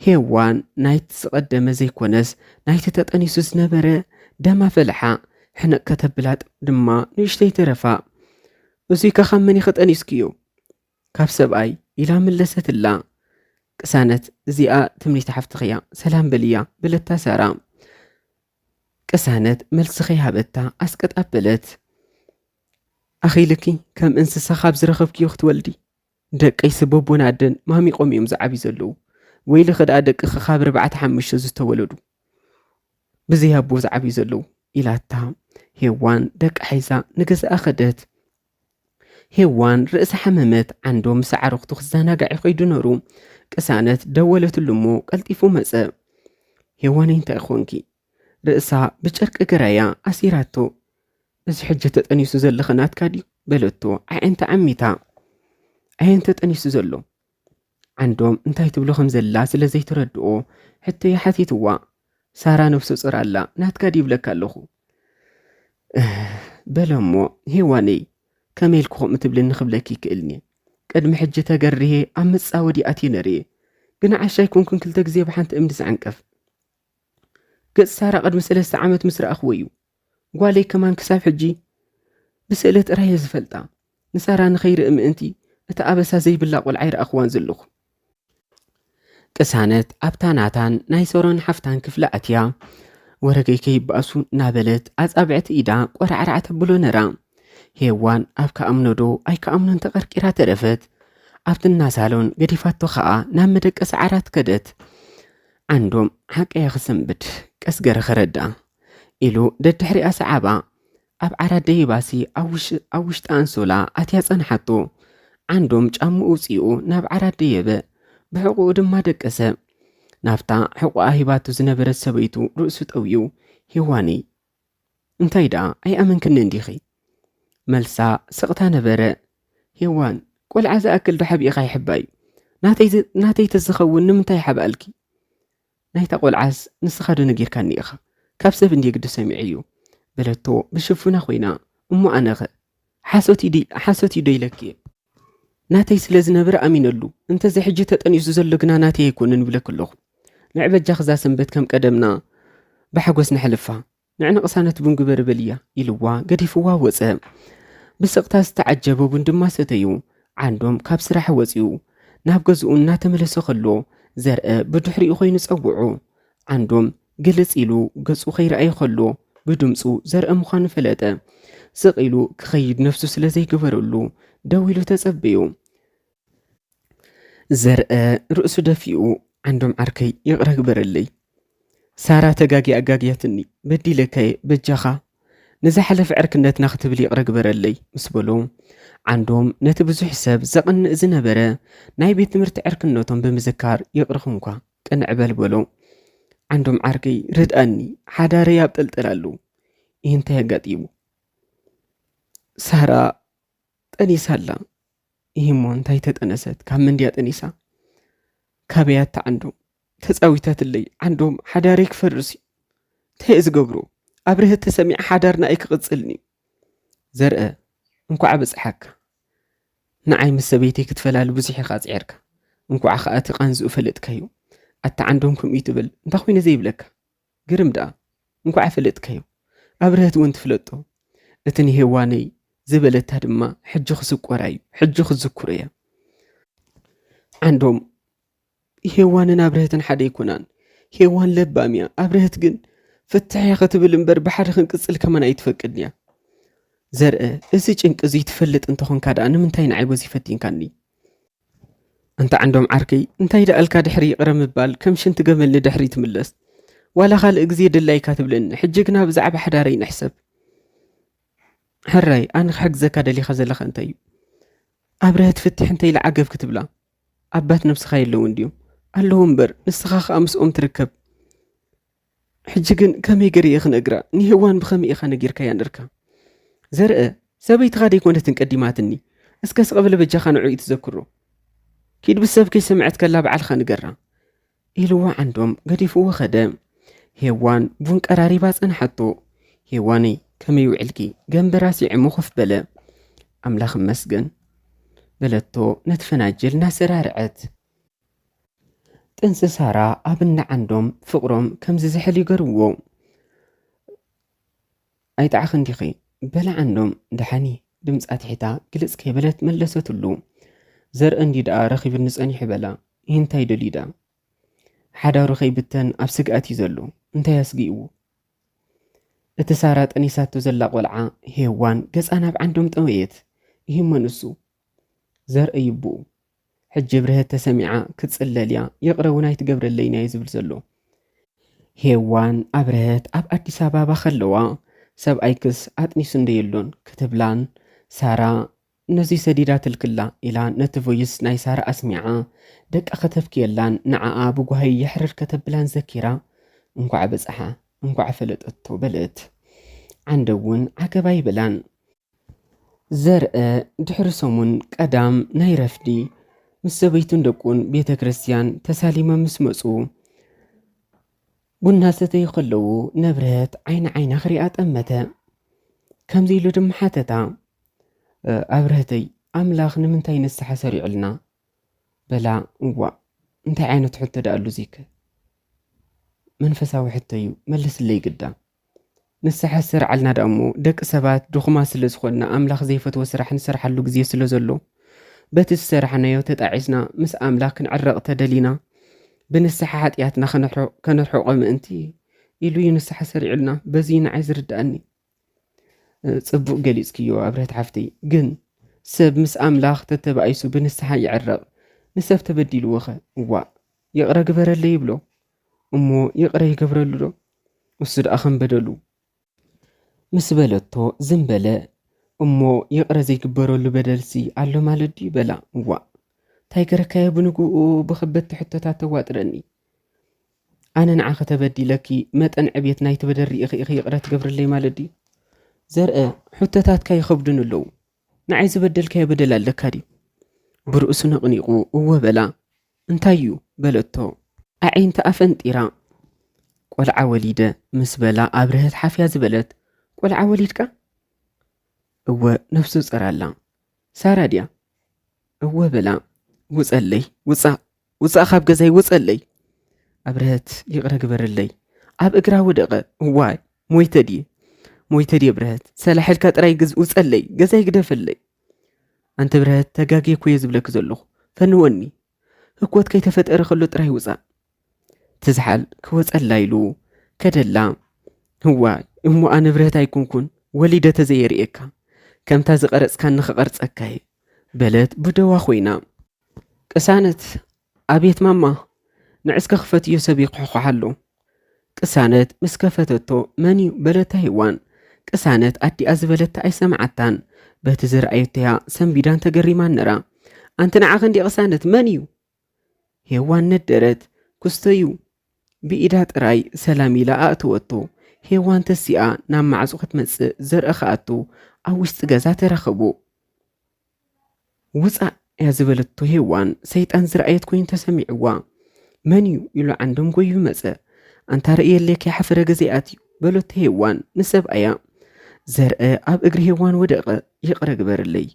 ሄዋን ናይቲ ዝቐደመ ዘይኮነስ ናይቲ ተጠኒሱ ዝነበረ ደማ ፈልሓ። ሕነቕ ከተብላ ድማ ንእሽተይ ተረፋ። "እዙይ ከ ካብ መን ኢኸ ጠኒስክዮ?" "ካብ ሰብኣይ" ኢላ መለሰትላ። ቅሳነት፣ "እዚኣ ትምኒት ሓፍትኺ እያ፣ ሰላም በልያ" በለታ ሳራ። ቅሳነት መልሲ ከይሃበታ ኣስቀጥ ኣበለት። "ኣኺልኪ ከም እንስሳ ካብ ዝረኸብክዮ ክትወልዲ? ደቀይ ስበቦን ኣደን ማሚቆም እዮም ዝዓብዩ ዘለዉ። ወይልኺ ደኣ ደቅኺ ካብ ኣርባዕተ ሓሙሽተ ዝተወለዱ ብዘይ ኣቦ ዝዓብዩ ዘለዉ" ኢላታ። ሄዋን ደቃ ሒዛ ንገዝኣ ከደት። ሄዋን ርእሳ ሓመመት። ዓንዶም ምስ ኣዕሩኽቱ ክዘናጋዕ ይኸይዱ ነሩ። ቅሳነት ደወለትሉ እሞ ቀልጢፉ መጸ። "ሄዋነይ እንታይ ኾንኪ?" ርእሳ ብጨርቂ ገራያ ኣሲራቶ። "እዚ ሕጂ ተጠኒሱ ዘለኸ ናትካ ድዩ?" በለቶ ኣዒንታ ዓሚታ። "ኣየን ተጠኒሱ ዘሎ?" ዓንዶም እንታይ ትብሎ ከም ዘላ ስለ ዘይተረድኦ ሕቶ ይሓቲትዋ። "ሳራ ነፍሰ ጾር ኣላ፣ ናትካ ድዩ ይብለካ ኣለኹ?" "እህ" በለ እሞ፣ "ሄዋነይ፣ ከመይ ኢልኪ ከምኡ ትብልኒ ክብለኪ ይክእልኒ? ቅድሚ ሕጂ ተገርሄ ኣብ መጻወዲ ኣትየ ነርየ። ግን ዓሻ ኣይኮንኩን ክልተ ግዜ ብሓንቲ እምኒ ዝዓንቀፍ። ገጽ ሳራ ቅድሚ ሰለስተ ዓመት ምስ ረኣኽዎ እዩ። ጓለይ ከማን ክሳብ ሕጂ ብስእለ ጥራይ እየ ዝፈልጣ። ንሳራ ንኸይርኢ ምእንቲ እታ ኣበሳ ዘይብላ ቆልዓ ኣይረኣኽዋን ዘለኹ።" ቅሳነት ኣብታ ናታን ናይ ሶሮን ሓፍታን ክፍሊ ኣትያ፣ "ወረገይ ከይበኣሱ" እናበለት ኣጻብዕቲ ኢዳ ቆራዕራዕ ተብሎ ነራ። ሄዋን ኣብ ከኣምኖ ዶ ኣይከኣምኖን ተቐርቂራ ተረፈት። ኣብቲ እናሳሎን ገዲፋቶ ኸኣ ናብ መደቀሲ ዓራት ከደት። ዓንዶም፣ "ሓቀያ ክሰንብድ፣ ቀስ ገረ ኸረዳ" ኢሉ ደድሕሪኣ ሰዓባ። ኣብ ዓራት ደየባሲ ኣብ ውሽ-፣ ኣብ ውሽጢ ኣንሶላ ኣትያ ጸንሓቶ። ዓንዶም ጫምኡ ውጺኡ ናብ ዓራት ደየበ፣ ብሕቑኡ ድማ ደቀሰ። ናብታ ሕቑኣ ሂባቶ ዝነበረት ሰበይቱ ርእሱ ጠውዩ፣ "ሄዋነይ፣ እንታይ ደኣ ኣይኣመንክንን ዲኺ?" መልሳ ስቕታ ነበረ። "ሄዋን፣ ቆልዓ ዝኣክል ዶ ሓቢእኻ ይሕባይ? ናተይ ዝ-፣ ናተይ ተዝኸውን ንምንታይ ሓብኣልኪ? ናይታ ቆልዓስ ንስኻ ዶ ነጊርካኒ ኢኻ? ካብ ሰብ እንድየ ግዲ ሰሚዐዮ" በለቶ ብሽፉና ኮይና። "እሞ ኣነኸ? ሓሶት እዩ ዲ-፣ ሓሶት እዩ ዶ ኢለኪ እየ? ናተይ ስለ ዝነብር ኣሚነሉ፣ እንተዘይ ሕጂ ተጠኒሱ ዘሎ ግና ናተይ ኣይኮነን ይብለኪ ኣለኹ። ንዕ በጃኺ እዛ ሰንበት ከም ቀደምና ብሓጎስ ነሕልፋ። ንዕ ንቅሳነት ቡን ግበሪ በልያ" ኢልዋ ገዲፍዋ ወጸ። ብስቕታ ዝተዓጀበ ቡን ድማ ሰተዩ። ዓንዶም ካብ ስራሕ ወጺኡ ናብ ገዝኡ እናተመለሰ ከሎ፣ ዘርአ ብድሕሪኡ ኮይኑ ጸውዑ። ዓንዶም ግልጽ ኢሉ ገጹ ከይረኣየ ከሎ፣ ብድምጹ ዘርአ ምዃኑ ፈለጠ። ስቕ ኢሉ ክኸይድ ነፍሱ ስለ ዘይገበረሉ፣ ደው ኢሉ ተጸበዮ። ዘርአ ርእሱ ደፊኡ፣ "ዓንዶም ዓርከይ፣ ይቕረ ግበረለይ። ሳራ ተጋግያ ኣጋግያትኒ፣ በዲለካየ፣ በጃኻ ንዝሓለፈ ዕርክነትና ክትብል ይቕረ ግበረለይ" ምስ በሎ፣ ዓንዶም ነቲ ብዙሕ ሰብ ዘቕንእ ዝነበረ ናይ ቤት ትምህርቲ ዕርክነቶም ብምዝካር፣ "ይቕረ ኹንኳ፣ ቅንዕ በል" በሎ። "ዓንዶም ዓርከይ፣ ርድኣኒ፣ ሓዳረይ ኣብ ጠልጠል ኣለዉ። ይህ እንታይ ኣጋጢሙ?" ሳራ ጠኒሳ ኣላ። ይህ እሞ እንታይ ተጠነሰት? ካብ መን ድያ ጠኒሳ? ካበይ ኣታ ዓንዶም? ተጻዊታትለይ። ዓንዶም ሓዳረይ ክፈርስ እዩ። እንታይ እየ ዝገብሮ? ኣብርሀት ተሰሚዓ ሓዳርና ኣይክቕጽልን እዩ። ዘርአ፣ እንኳዕ በጽሓካ። ንዓይ ምስ ሰበይተይ ክትፈላሊ ብዙሕ ኢኻ ጽዒርካ። እንኳዕ ኸኣ እቲ ቃንዝኡ ፈለጥካዮ። ኣታ ዓንዶም ከምኡ እዩ ትብል። እንታይ ኮይነ ዘይብለካ? ግርም ደኣ። እንኳዕ ፈለጥካዮ። ኣብርሀት እውን ትፍለጦ። እቲ ንሄዋነይ ዝበለታ ድማ ሕጂ ክስቆራ እዩ። ሕጂ ክዝክሮ እያ። ዓንዶም፣ ሄዋንን ኣብርሀትን ሓደ ኣይኮናን። ሄዋን ለባም እያ። ኣብርሀት ግን ፍትሕ እያ ክትብል እምበር ብሓደ ክንቅጽል ከማን ኣይትፈቅድን እያ። ዘርአ፣ እዚ ጭንቂ እዚ ትፈልጥ እንተኾንካ ደኣ ንምንታይ ንዓይ በዚ ፈቲንካኒ? ኣንታ ዓንዶም ዓርከይ፣ እንታይ ደኣልካ ድሕሪ ይቕረ ምባል ከም ሽንቲ ገመል ንድሕሪ ትምለስ? ዋላ ካልእ ግዜ ድላይካ ትብለኒ። ሕጂ ግና ብዛዕባ ሓዳረይ ንሕሰብ። ሕራይ፣ ኣነ ክሕግዘካ ደሊኻ ዘለኻ እንታይ እዩ? ኣብርሀት ፍትሕ እንተ ኢላ ዓገብ ክትብላ? ኣባት ነብስኻ የለውን ድዮም? ኣለዉ እምበር፣ ንስኻ ኸኣ ምስኦም ትርከብ። ሕጂ ግን ከመይ ገይረ እየ ክነግራ? ንሄዋን ብኸመይ ኢኻ ነጊርካያ ነርካ? ዘርአ፣ ሰበይትኻ ደይኮነትን ቀዲማትኒ? እስከ ስቕ በለ በጃኻ ንዕኡ ትዘክሮ። ኪድ ብሰብ ከይሰምዐት ከላ ባዕልኻ ንገራ። ኢልዋ ዓንዶም ገዲፍዎ ኸደ። ሄዋን ቡን ቀራሪባ ጸንሓቶ። ሄዋነይ፣ ከመይ ውዕልኪ? ገንበራ ስዒሙ ኮፍ በለ። ኣምላኽ ይመስገን፣ በለቶ ነቲ ፈናጅል እናሰራርዐት። ጥንሲ ሳራ ኣብ እንዳ ዓንዶም ፍቕሮም ከም ዝዝሕል ይገርዎ። ኣይጠዓኽን ዲኺ? በላ ዓንዶም ደሓኒ ድምጻ ትሒታ ግልጽ ከይበለት መለሰትሉ። ዘርኢ እንዲ ደኣ ረኺብኒ ጸኒሑ በላ። ይህ እንታይ ደልዩ ደኣ? ሓዳሩ ከይብተን ኣብ ስግኣት እዩ ዘሎ። እንታይ ኣስጊእዎ? እቲ ሳራ ጠኒሳቶ ዘላ ቆልዓ ሄዋን ገጻ ናብ ዓንዶም ጠወየት። ይህሞ ንሱ። ዘርኢ ይብኡ። ሕጂ ብርሀት ተሰሚዓ ክትጽለል እያ። ይቕረ እውን ኣይትገብረለይን እያ እዩ ዝብል ዘሎ። ሄዋን ኣብርሀት ኣብ ኣዲስ ኣበባ ከለዋ ሰብኣይክስ ኣጥኒሱ እንዶ የሎን ክትብላን ሳራ ነዙይ ሰዲዳ ትልክላ ኢላ ነቲ ቮይስ ናይ ሳራ ኣስሚዓ ደቃ ከተብክየላን ንዓኣ ብጓሂ የሕርር ከተብላን ዘኪራ እንኳዕ በጽሓ እንኳዕ ፈለጠቶ በለት። ዓንደ እውን ዓገብ ኣይበላን። ዘርአ ድሕሪ ሰሙን ቀዳም ናይ ረፍዲ ምስ ሰበይቱን ደቁን ቤተ ክርስቲያን ተሳሊሞም ምስ መጹ ቡና ሰተዩ ከለዉ ነብርሀት ዓይኒ ዓይና ክሪኣ ጠመተ። ከምዚ ኢሉ ድማ ሓተታ፣ "እ፣ ኣብርሀተይ፣ ኣምላኽ ንምንታይ ንስሓ ሰሪዑልና?" በላ። "እዋእ፣ እንታይ ዓይነት ሕቶ ደኣ ኣሉ እዚከ? መንፈሳዊ ሕቶ እዩ፣ መልስለይ ግዳ። ንስሓ ዝሰርዓልና ደኣ እሞ ደቂ ሰባት ድኹማት ስለ ዝኾንና ኣምላኽ ዘይፈትዎ ስራሕ ንሰርሓሉ ግዜ ስለ ዘሎ በቲ ዝሰራሕናዮ ተጣዒስና ምስ ኣምላኽ ክንዕረቕ ተደሊና ብንስሓ ሓጢኣትና ከነርሖ-፣ ከነርሕቖ ምእንቲ ኢሉ እዩ ንስሓ ሰሪዑልና። በዚ እዩ ንዓይ ዝርድኣኒ።" "ጽቡቕ ገሊጽክዮ ኣብርሀት ሓፍተይ፣ ግን ሰብ ምስ ኣምላኽ ተተባኢሱ ብንስሓ ይዕረቕ። ንሰብ ተበዲልዎኸ? እዋእ፣ ይቕረ ግበረለይ ይብሎ እሞ ይቕረ ይገብረሉ ዶ? እሱ ደኣ ከም በደሉ" ምስ በለቶ ዝም በለ። "እሞ ይቕረ ዘይግበረሉ በደልሲ ኣሎ ማለት ድዩ?" በላ። "እዋእ፣ እንታይ ገረካዮ ብንግኡ ብኸበድቲ ሕቶታት ተዋጥረኒ? ኣነ ንዓኺ ተበዲለኪ መጠን ዕቤት ናይቲ በደል ርኢኺ ኢኺ ይቕረ ትገብርለይ ማለት ድዩ?" ዘርአ፣ "ሕቶታትካ ይኸብዱን ኣለዉ። ንዓይ ዝበደልካዮ በደል ኣለካ ድዩ?" ብርእሱ ነቕኒቑ እወ በላ። "እንታይ እዩ?" በለቶ ኣዒንታ ኣፈንጢራ። "ቆልዓ ወሊደ" ምስ በላ ኣብርሀት ሓፍያ ዝበለት፣ "ቆልዓ ወሊድካ?" "እወ፣ ነፍሱ ጸራላ። ሳራ ድያ?" "እወ" በላ። "ውጸለይ፣ ውጻእ፣ ውጻእ ካብ ገዛይ ውጸለይ!" ኣብርሀት፣ "ይቕረ ግበርለይ፣ ኣብ እግራ ወደቐ። እዋይ፣ ሞይተ ድየ? ሞይተ ድየ ብርሀት? ሰላሕ ኢልካ ጥራይ ግዝ-፣ ውጸለይ፣ ገዛይ ግደፈለይ!" "ኣንቲ ብርሀት፣ ተጋግየ እኮ እየ ዝብለኪ ዘለኹ። ፈንወኒ። ህኮት ከይተፈጠረ ከሎ ጥራይ ውጻእ!" ትዝሓል ክወጸላ ኢሉ ከደላ። "እዋይ፣ እሞ ኣነ ብርሀት ኣይኮንኩን፣ ወሊደ ተዘየርእየካ። ከምታ ዝቐረጽካኒ ክቐርጸካ እየ" በለት ብደዋ ኮይና። ቅሳነት፣ "ኣቤት ማማ፣ ንዕስከ ክፈትዮ ሰብ ይኩሕኩሕ ኣሎ።" ቅሳነት ምስ ከፈተቶ፣ "መን እዩ?" በለታ ሄዋን። ቅሳነት ኣዲኣ ዝበለታ ኣይሰምዓታን። በቲ ዝረኣየቶያ ሰንቢዳን ተገሪማን ነራ። "ኣንቲ ንዓኺ እንዲ ቅሳነት፣ መን እዩ?" ሄዋን ነደረት። "ክስቶ እዩ።" ብኢዳ ጥራይ ሰላም ኢላ ኣእተወቶ። ሄዋን ተሲኣ ናብ ማዕጾ ክትመጽእ ዘርኢ ክኣቱ ኣብ ውሽጢ ገዛ ተራኸቡ። ውፃእ እያ ዝበለቶ ሄዋን ሰይጣን ዝረኣየት ኮይኑ ተሰሚዕዋ። መን እዩ ኢሉ ዓንዶም ጎዩ መፀ። ኣንታ ርእየለይ ከይሓፈረ ገዘይኣት እዩ በለቶ ሄዋን ንሰብኣያ። ዘርአ ኣብ እግሪ ሄዋን ወደቐ። ይቕረ ግበርለይ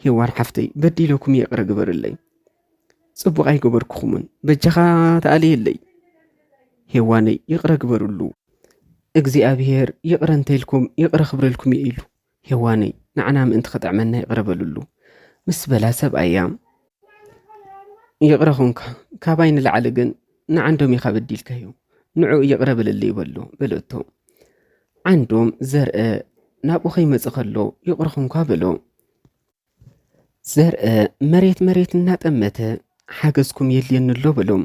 ሄዋን ሓፍተይ በዲለኩም ይቕረ ግበርለይ። ጽቡቕ ኣይገበርኩኹምን በጃኻ ተኣለየለይ። ሄዋነይ ይቕረ ግበርሉ። እግዚኣብሔር ይቕረ እንተኢልኩም ይቕረ ክብረልኩም እዩ ኢሉ። ሄዋነይ ንዓና ምእንቲ ክጥዕመና ይቕረ በልሉ ምስ በላ ሰብኣያ። ይቕረ ኹንካ ካባይ ንላዕሊ ግን ንዓንዶም ኢኻ በዲልካዮ። ንዑ ይቕረ በልለይ በሎ በለቶ። ዓንዶም ዘርአ ናብኡ ከይመጽእ ከሎ ይቕረ ኹንካ በሎ። ዘርአ መሬት መሬት እናጠመተ ሓገዝኩም የድልየኒ ኣሎ በሎም።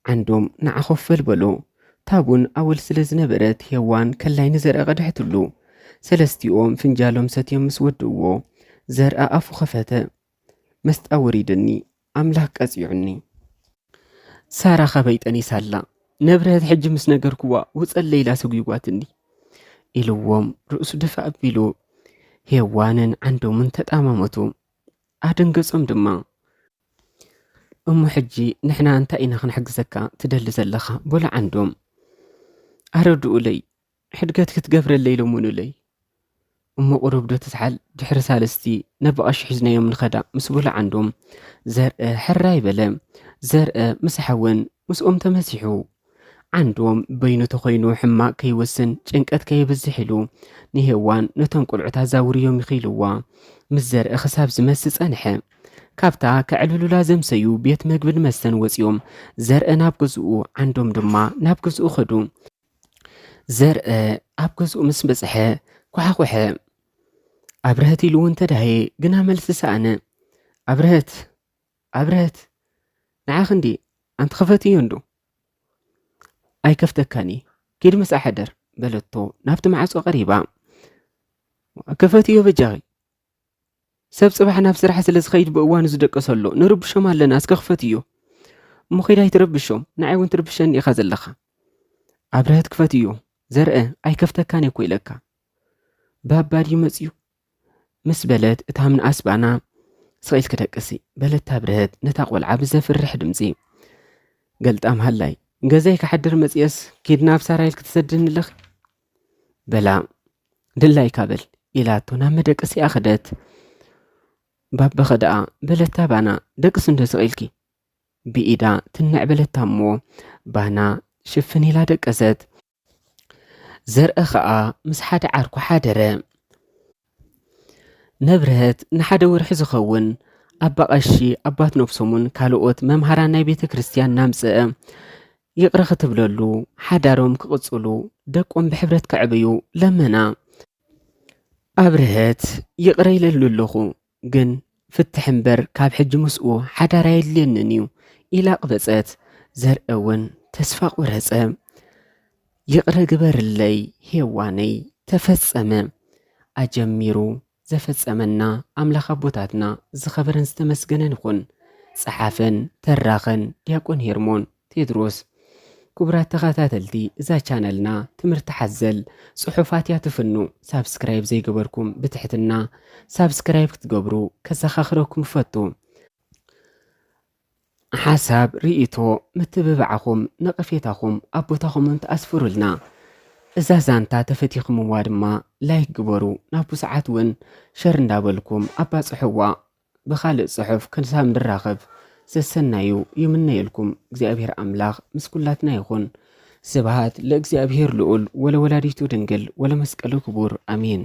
ዓንዶም ንዓ ኮፍ በል በሎ። ታቡን ኣወል ስለ ዝነበረት ሄዋን ከላይ ንዘርአ ቀድሐትሉ። ሰለስቲኦም ፍንጃሎም ሰትዮም ምስ ወድእዎ ዘርአ ኣፉ ከፈተ። መስጣ ወሪድኒ ኣምላኽ ቀጺዑኒ። ሳራ ካበይ ጠኒሳ ኣላ? ነብርሀት ሕጂ ምስ ነገርክዋ ውጸለይ ኢላ ሰጒጓትኒ ኢልዎም ርእሱ ድፍእ ኣቢሉ። ሄዋንን ዓንዶምን ተጣማመቱ። ኣደንገጾም ድማ። እሞ ሕጂ ንሕና እንታይ ኢና ክንሕግዘካ ትደሊ ዘለኻ? በሉ ዓንዶም። ኣረድኡለይ፣ ሕድገት ክትገብረለይ ለምኑለይ። እሞ ቁሩብ ዶ ትዝሓል፣ ድሕሪ ሳልስቲ ነባቐሺ ሒዝናዮም ንኸዳ ምስ በሉ ዓንዶም ዘርአ ሕራይ በለ። ዘርአ ምስ ሓወን ምስኦም ተመሲሑ። ዓንዶም በይኑ ተኾይኑ ሕማቕ ከይወስን ጭንቀት ከየብዝሕ ኢሉ ንሄዋን ነቶም ቆልዑት ኣዛውርዮም ይኽኢልዋ ምስ ዘርአ ክሳብ ዝመሲ ጸንሐ። ካብታ ከዕልሉላ ዘምሰዩ ቤት መግብን መስተን ወጺኦም ዘርአ ናብ ገዝኡ ዓንዶም ድማ ናብ ገዝኡ ኸዱ። ዘርአ ኣብ ገዝኡ ምስ በጽሐ ኳሓኹሐ። ኣብርሀት ኢሉ እውን ተዳህየ ግና መልሲ ሰኣነ። ኣብርሀት ኣብርሀት ንዓኺ እንዲ ኣንቲ ክፈትዮ እንዶ። ኣይከፍተካን እየ ኪዲ ምስኣ ሕደር በለቶ ናብቲ ማዕጾ ቀሪባ። ክፈትዮ በጃኺ ሰብ ጽባሕ ናብ ስራሕ ስለ ዝኸይድ ብእዋኑ ዝደቀሰ ኣሎ ንርብሾም ኣለና እስከ ክፈትዮ። እሞ ኸይድ ኣይትረብሾም ንዓይ እውን ትርብሸኒ ኢኻ ዘለኻ። ኣብርሀት ክፈትዮ ዘርአ ኣይከፍተካን እየ እኮ ኢለካ። ባባ ድዩ መጽዩ? ምስ በለት እታ ምንኣስ ባና ስቕ ኢልኪ ደቅሲ በለት ኣብርሀት ነታ ቆልዓ ብዘፍርሕ ድምጺ። ገልጣም ሃላይ ገዛይ ክሓድር መጽየስ ኪድ ናብ ሳራ ኢልኪ ትሰድኒ ኣለኺ በላ። ድላይካ በል ኢላቶ ናብ መደቀሲኣ ኸደት። ባባኸ ደኣ በለታ ባና ደቅሲ እንዶ ስቕ ኢልኪ ብኢዳ ትንዕ በለታ እሞ ባና ሽፍን ኢላ ደቀሰት። ዘርአ ኸኣ ምስ ሓደ ዓርኩ ሓደረ። ነብርሀት ንሓደ ወርሒ ዝኸውን ኣባ ቀሺ ኣባት ነብሶምን ካልኦት መምሃራን ናይ ቤተ ክርስቲያን ናምጽአ ይቕረ ክትብለሉ ሓዳሮም ክቕጽሉ ደቆም ብሕብረት ከዕብዩ ለመና። ኣብርሀት ይቕረ ኢለሉ ኣለኹ ግን ፍትሕ እምበር ካብ ሕጂ ምስኡ ሓዳር ኣየድልየንን እዩ ኢላ ኣቕበጸት። ዘርአ እውን ተስፋ ቆረጸ። ይቕረ ግበርለይ ሄዋነይ ተፈጸመ። ኣጀሚሩ ዘፈጸመና ኣምላኽ ኣቦታትና ዝኸበረን ዝተመስገነን ይኹን። ጸሓፈን ተራኸን ዲያቆን ሄርሞን ቴድሮስ። ክቡራት ተኸታተልቲ እዛ ቻነልና ትምህርቲ ሓዘል ጽሑፋት እያ ትፍኑ። ሳብስክራይብ ዘይገበርኩም ብትሕትና ሳብስክራይብ ክትገብሩ ከዘኻኽረኩም እፈቱ። ሓሳብ፣ ርእይቶ፣ ምትብባዓኹም፣ ነቐፌታኹም ኣብ ቦታኹም እንተኣስፍሩልና። እዛ ዛንታ ተፈቲኹምዋ ድማ ላይክ ግበሩ። ናብ ብዙሓት እውን ሸር እንዳበልኩም ኣባጽሕዋ። ብኻልእ ጽሑፍ ክንሳብ ንራኸብ ዘሰናዩ ይምነየልኩም። እግዚኣብሔር ኣምላኽ ምስ ኩላትና ይኹን። ስብሃት ለእግዚኣብሔር ልዑል ወለወላዲቱ ድንግል ወለመስቀሉ ክቡር። ኣሜን።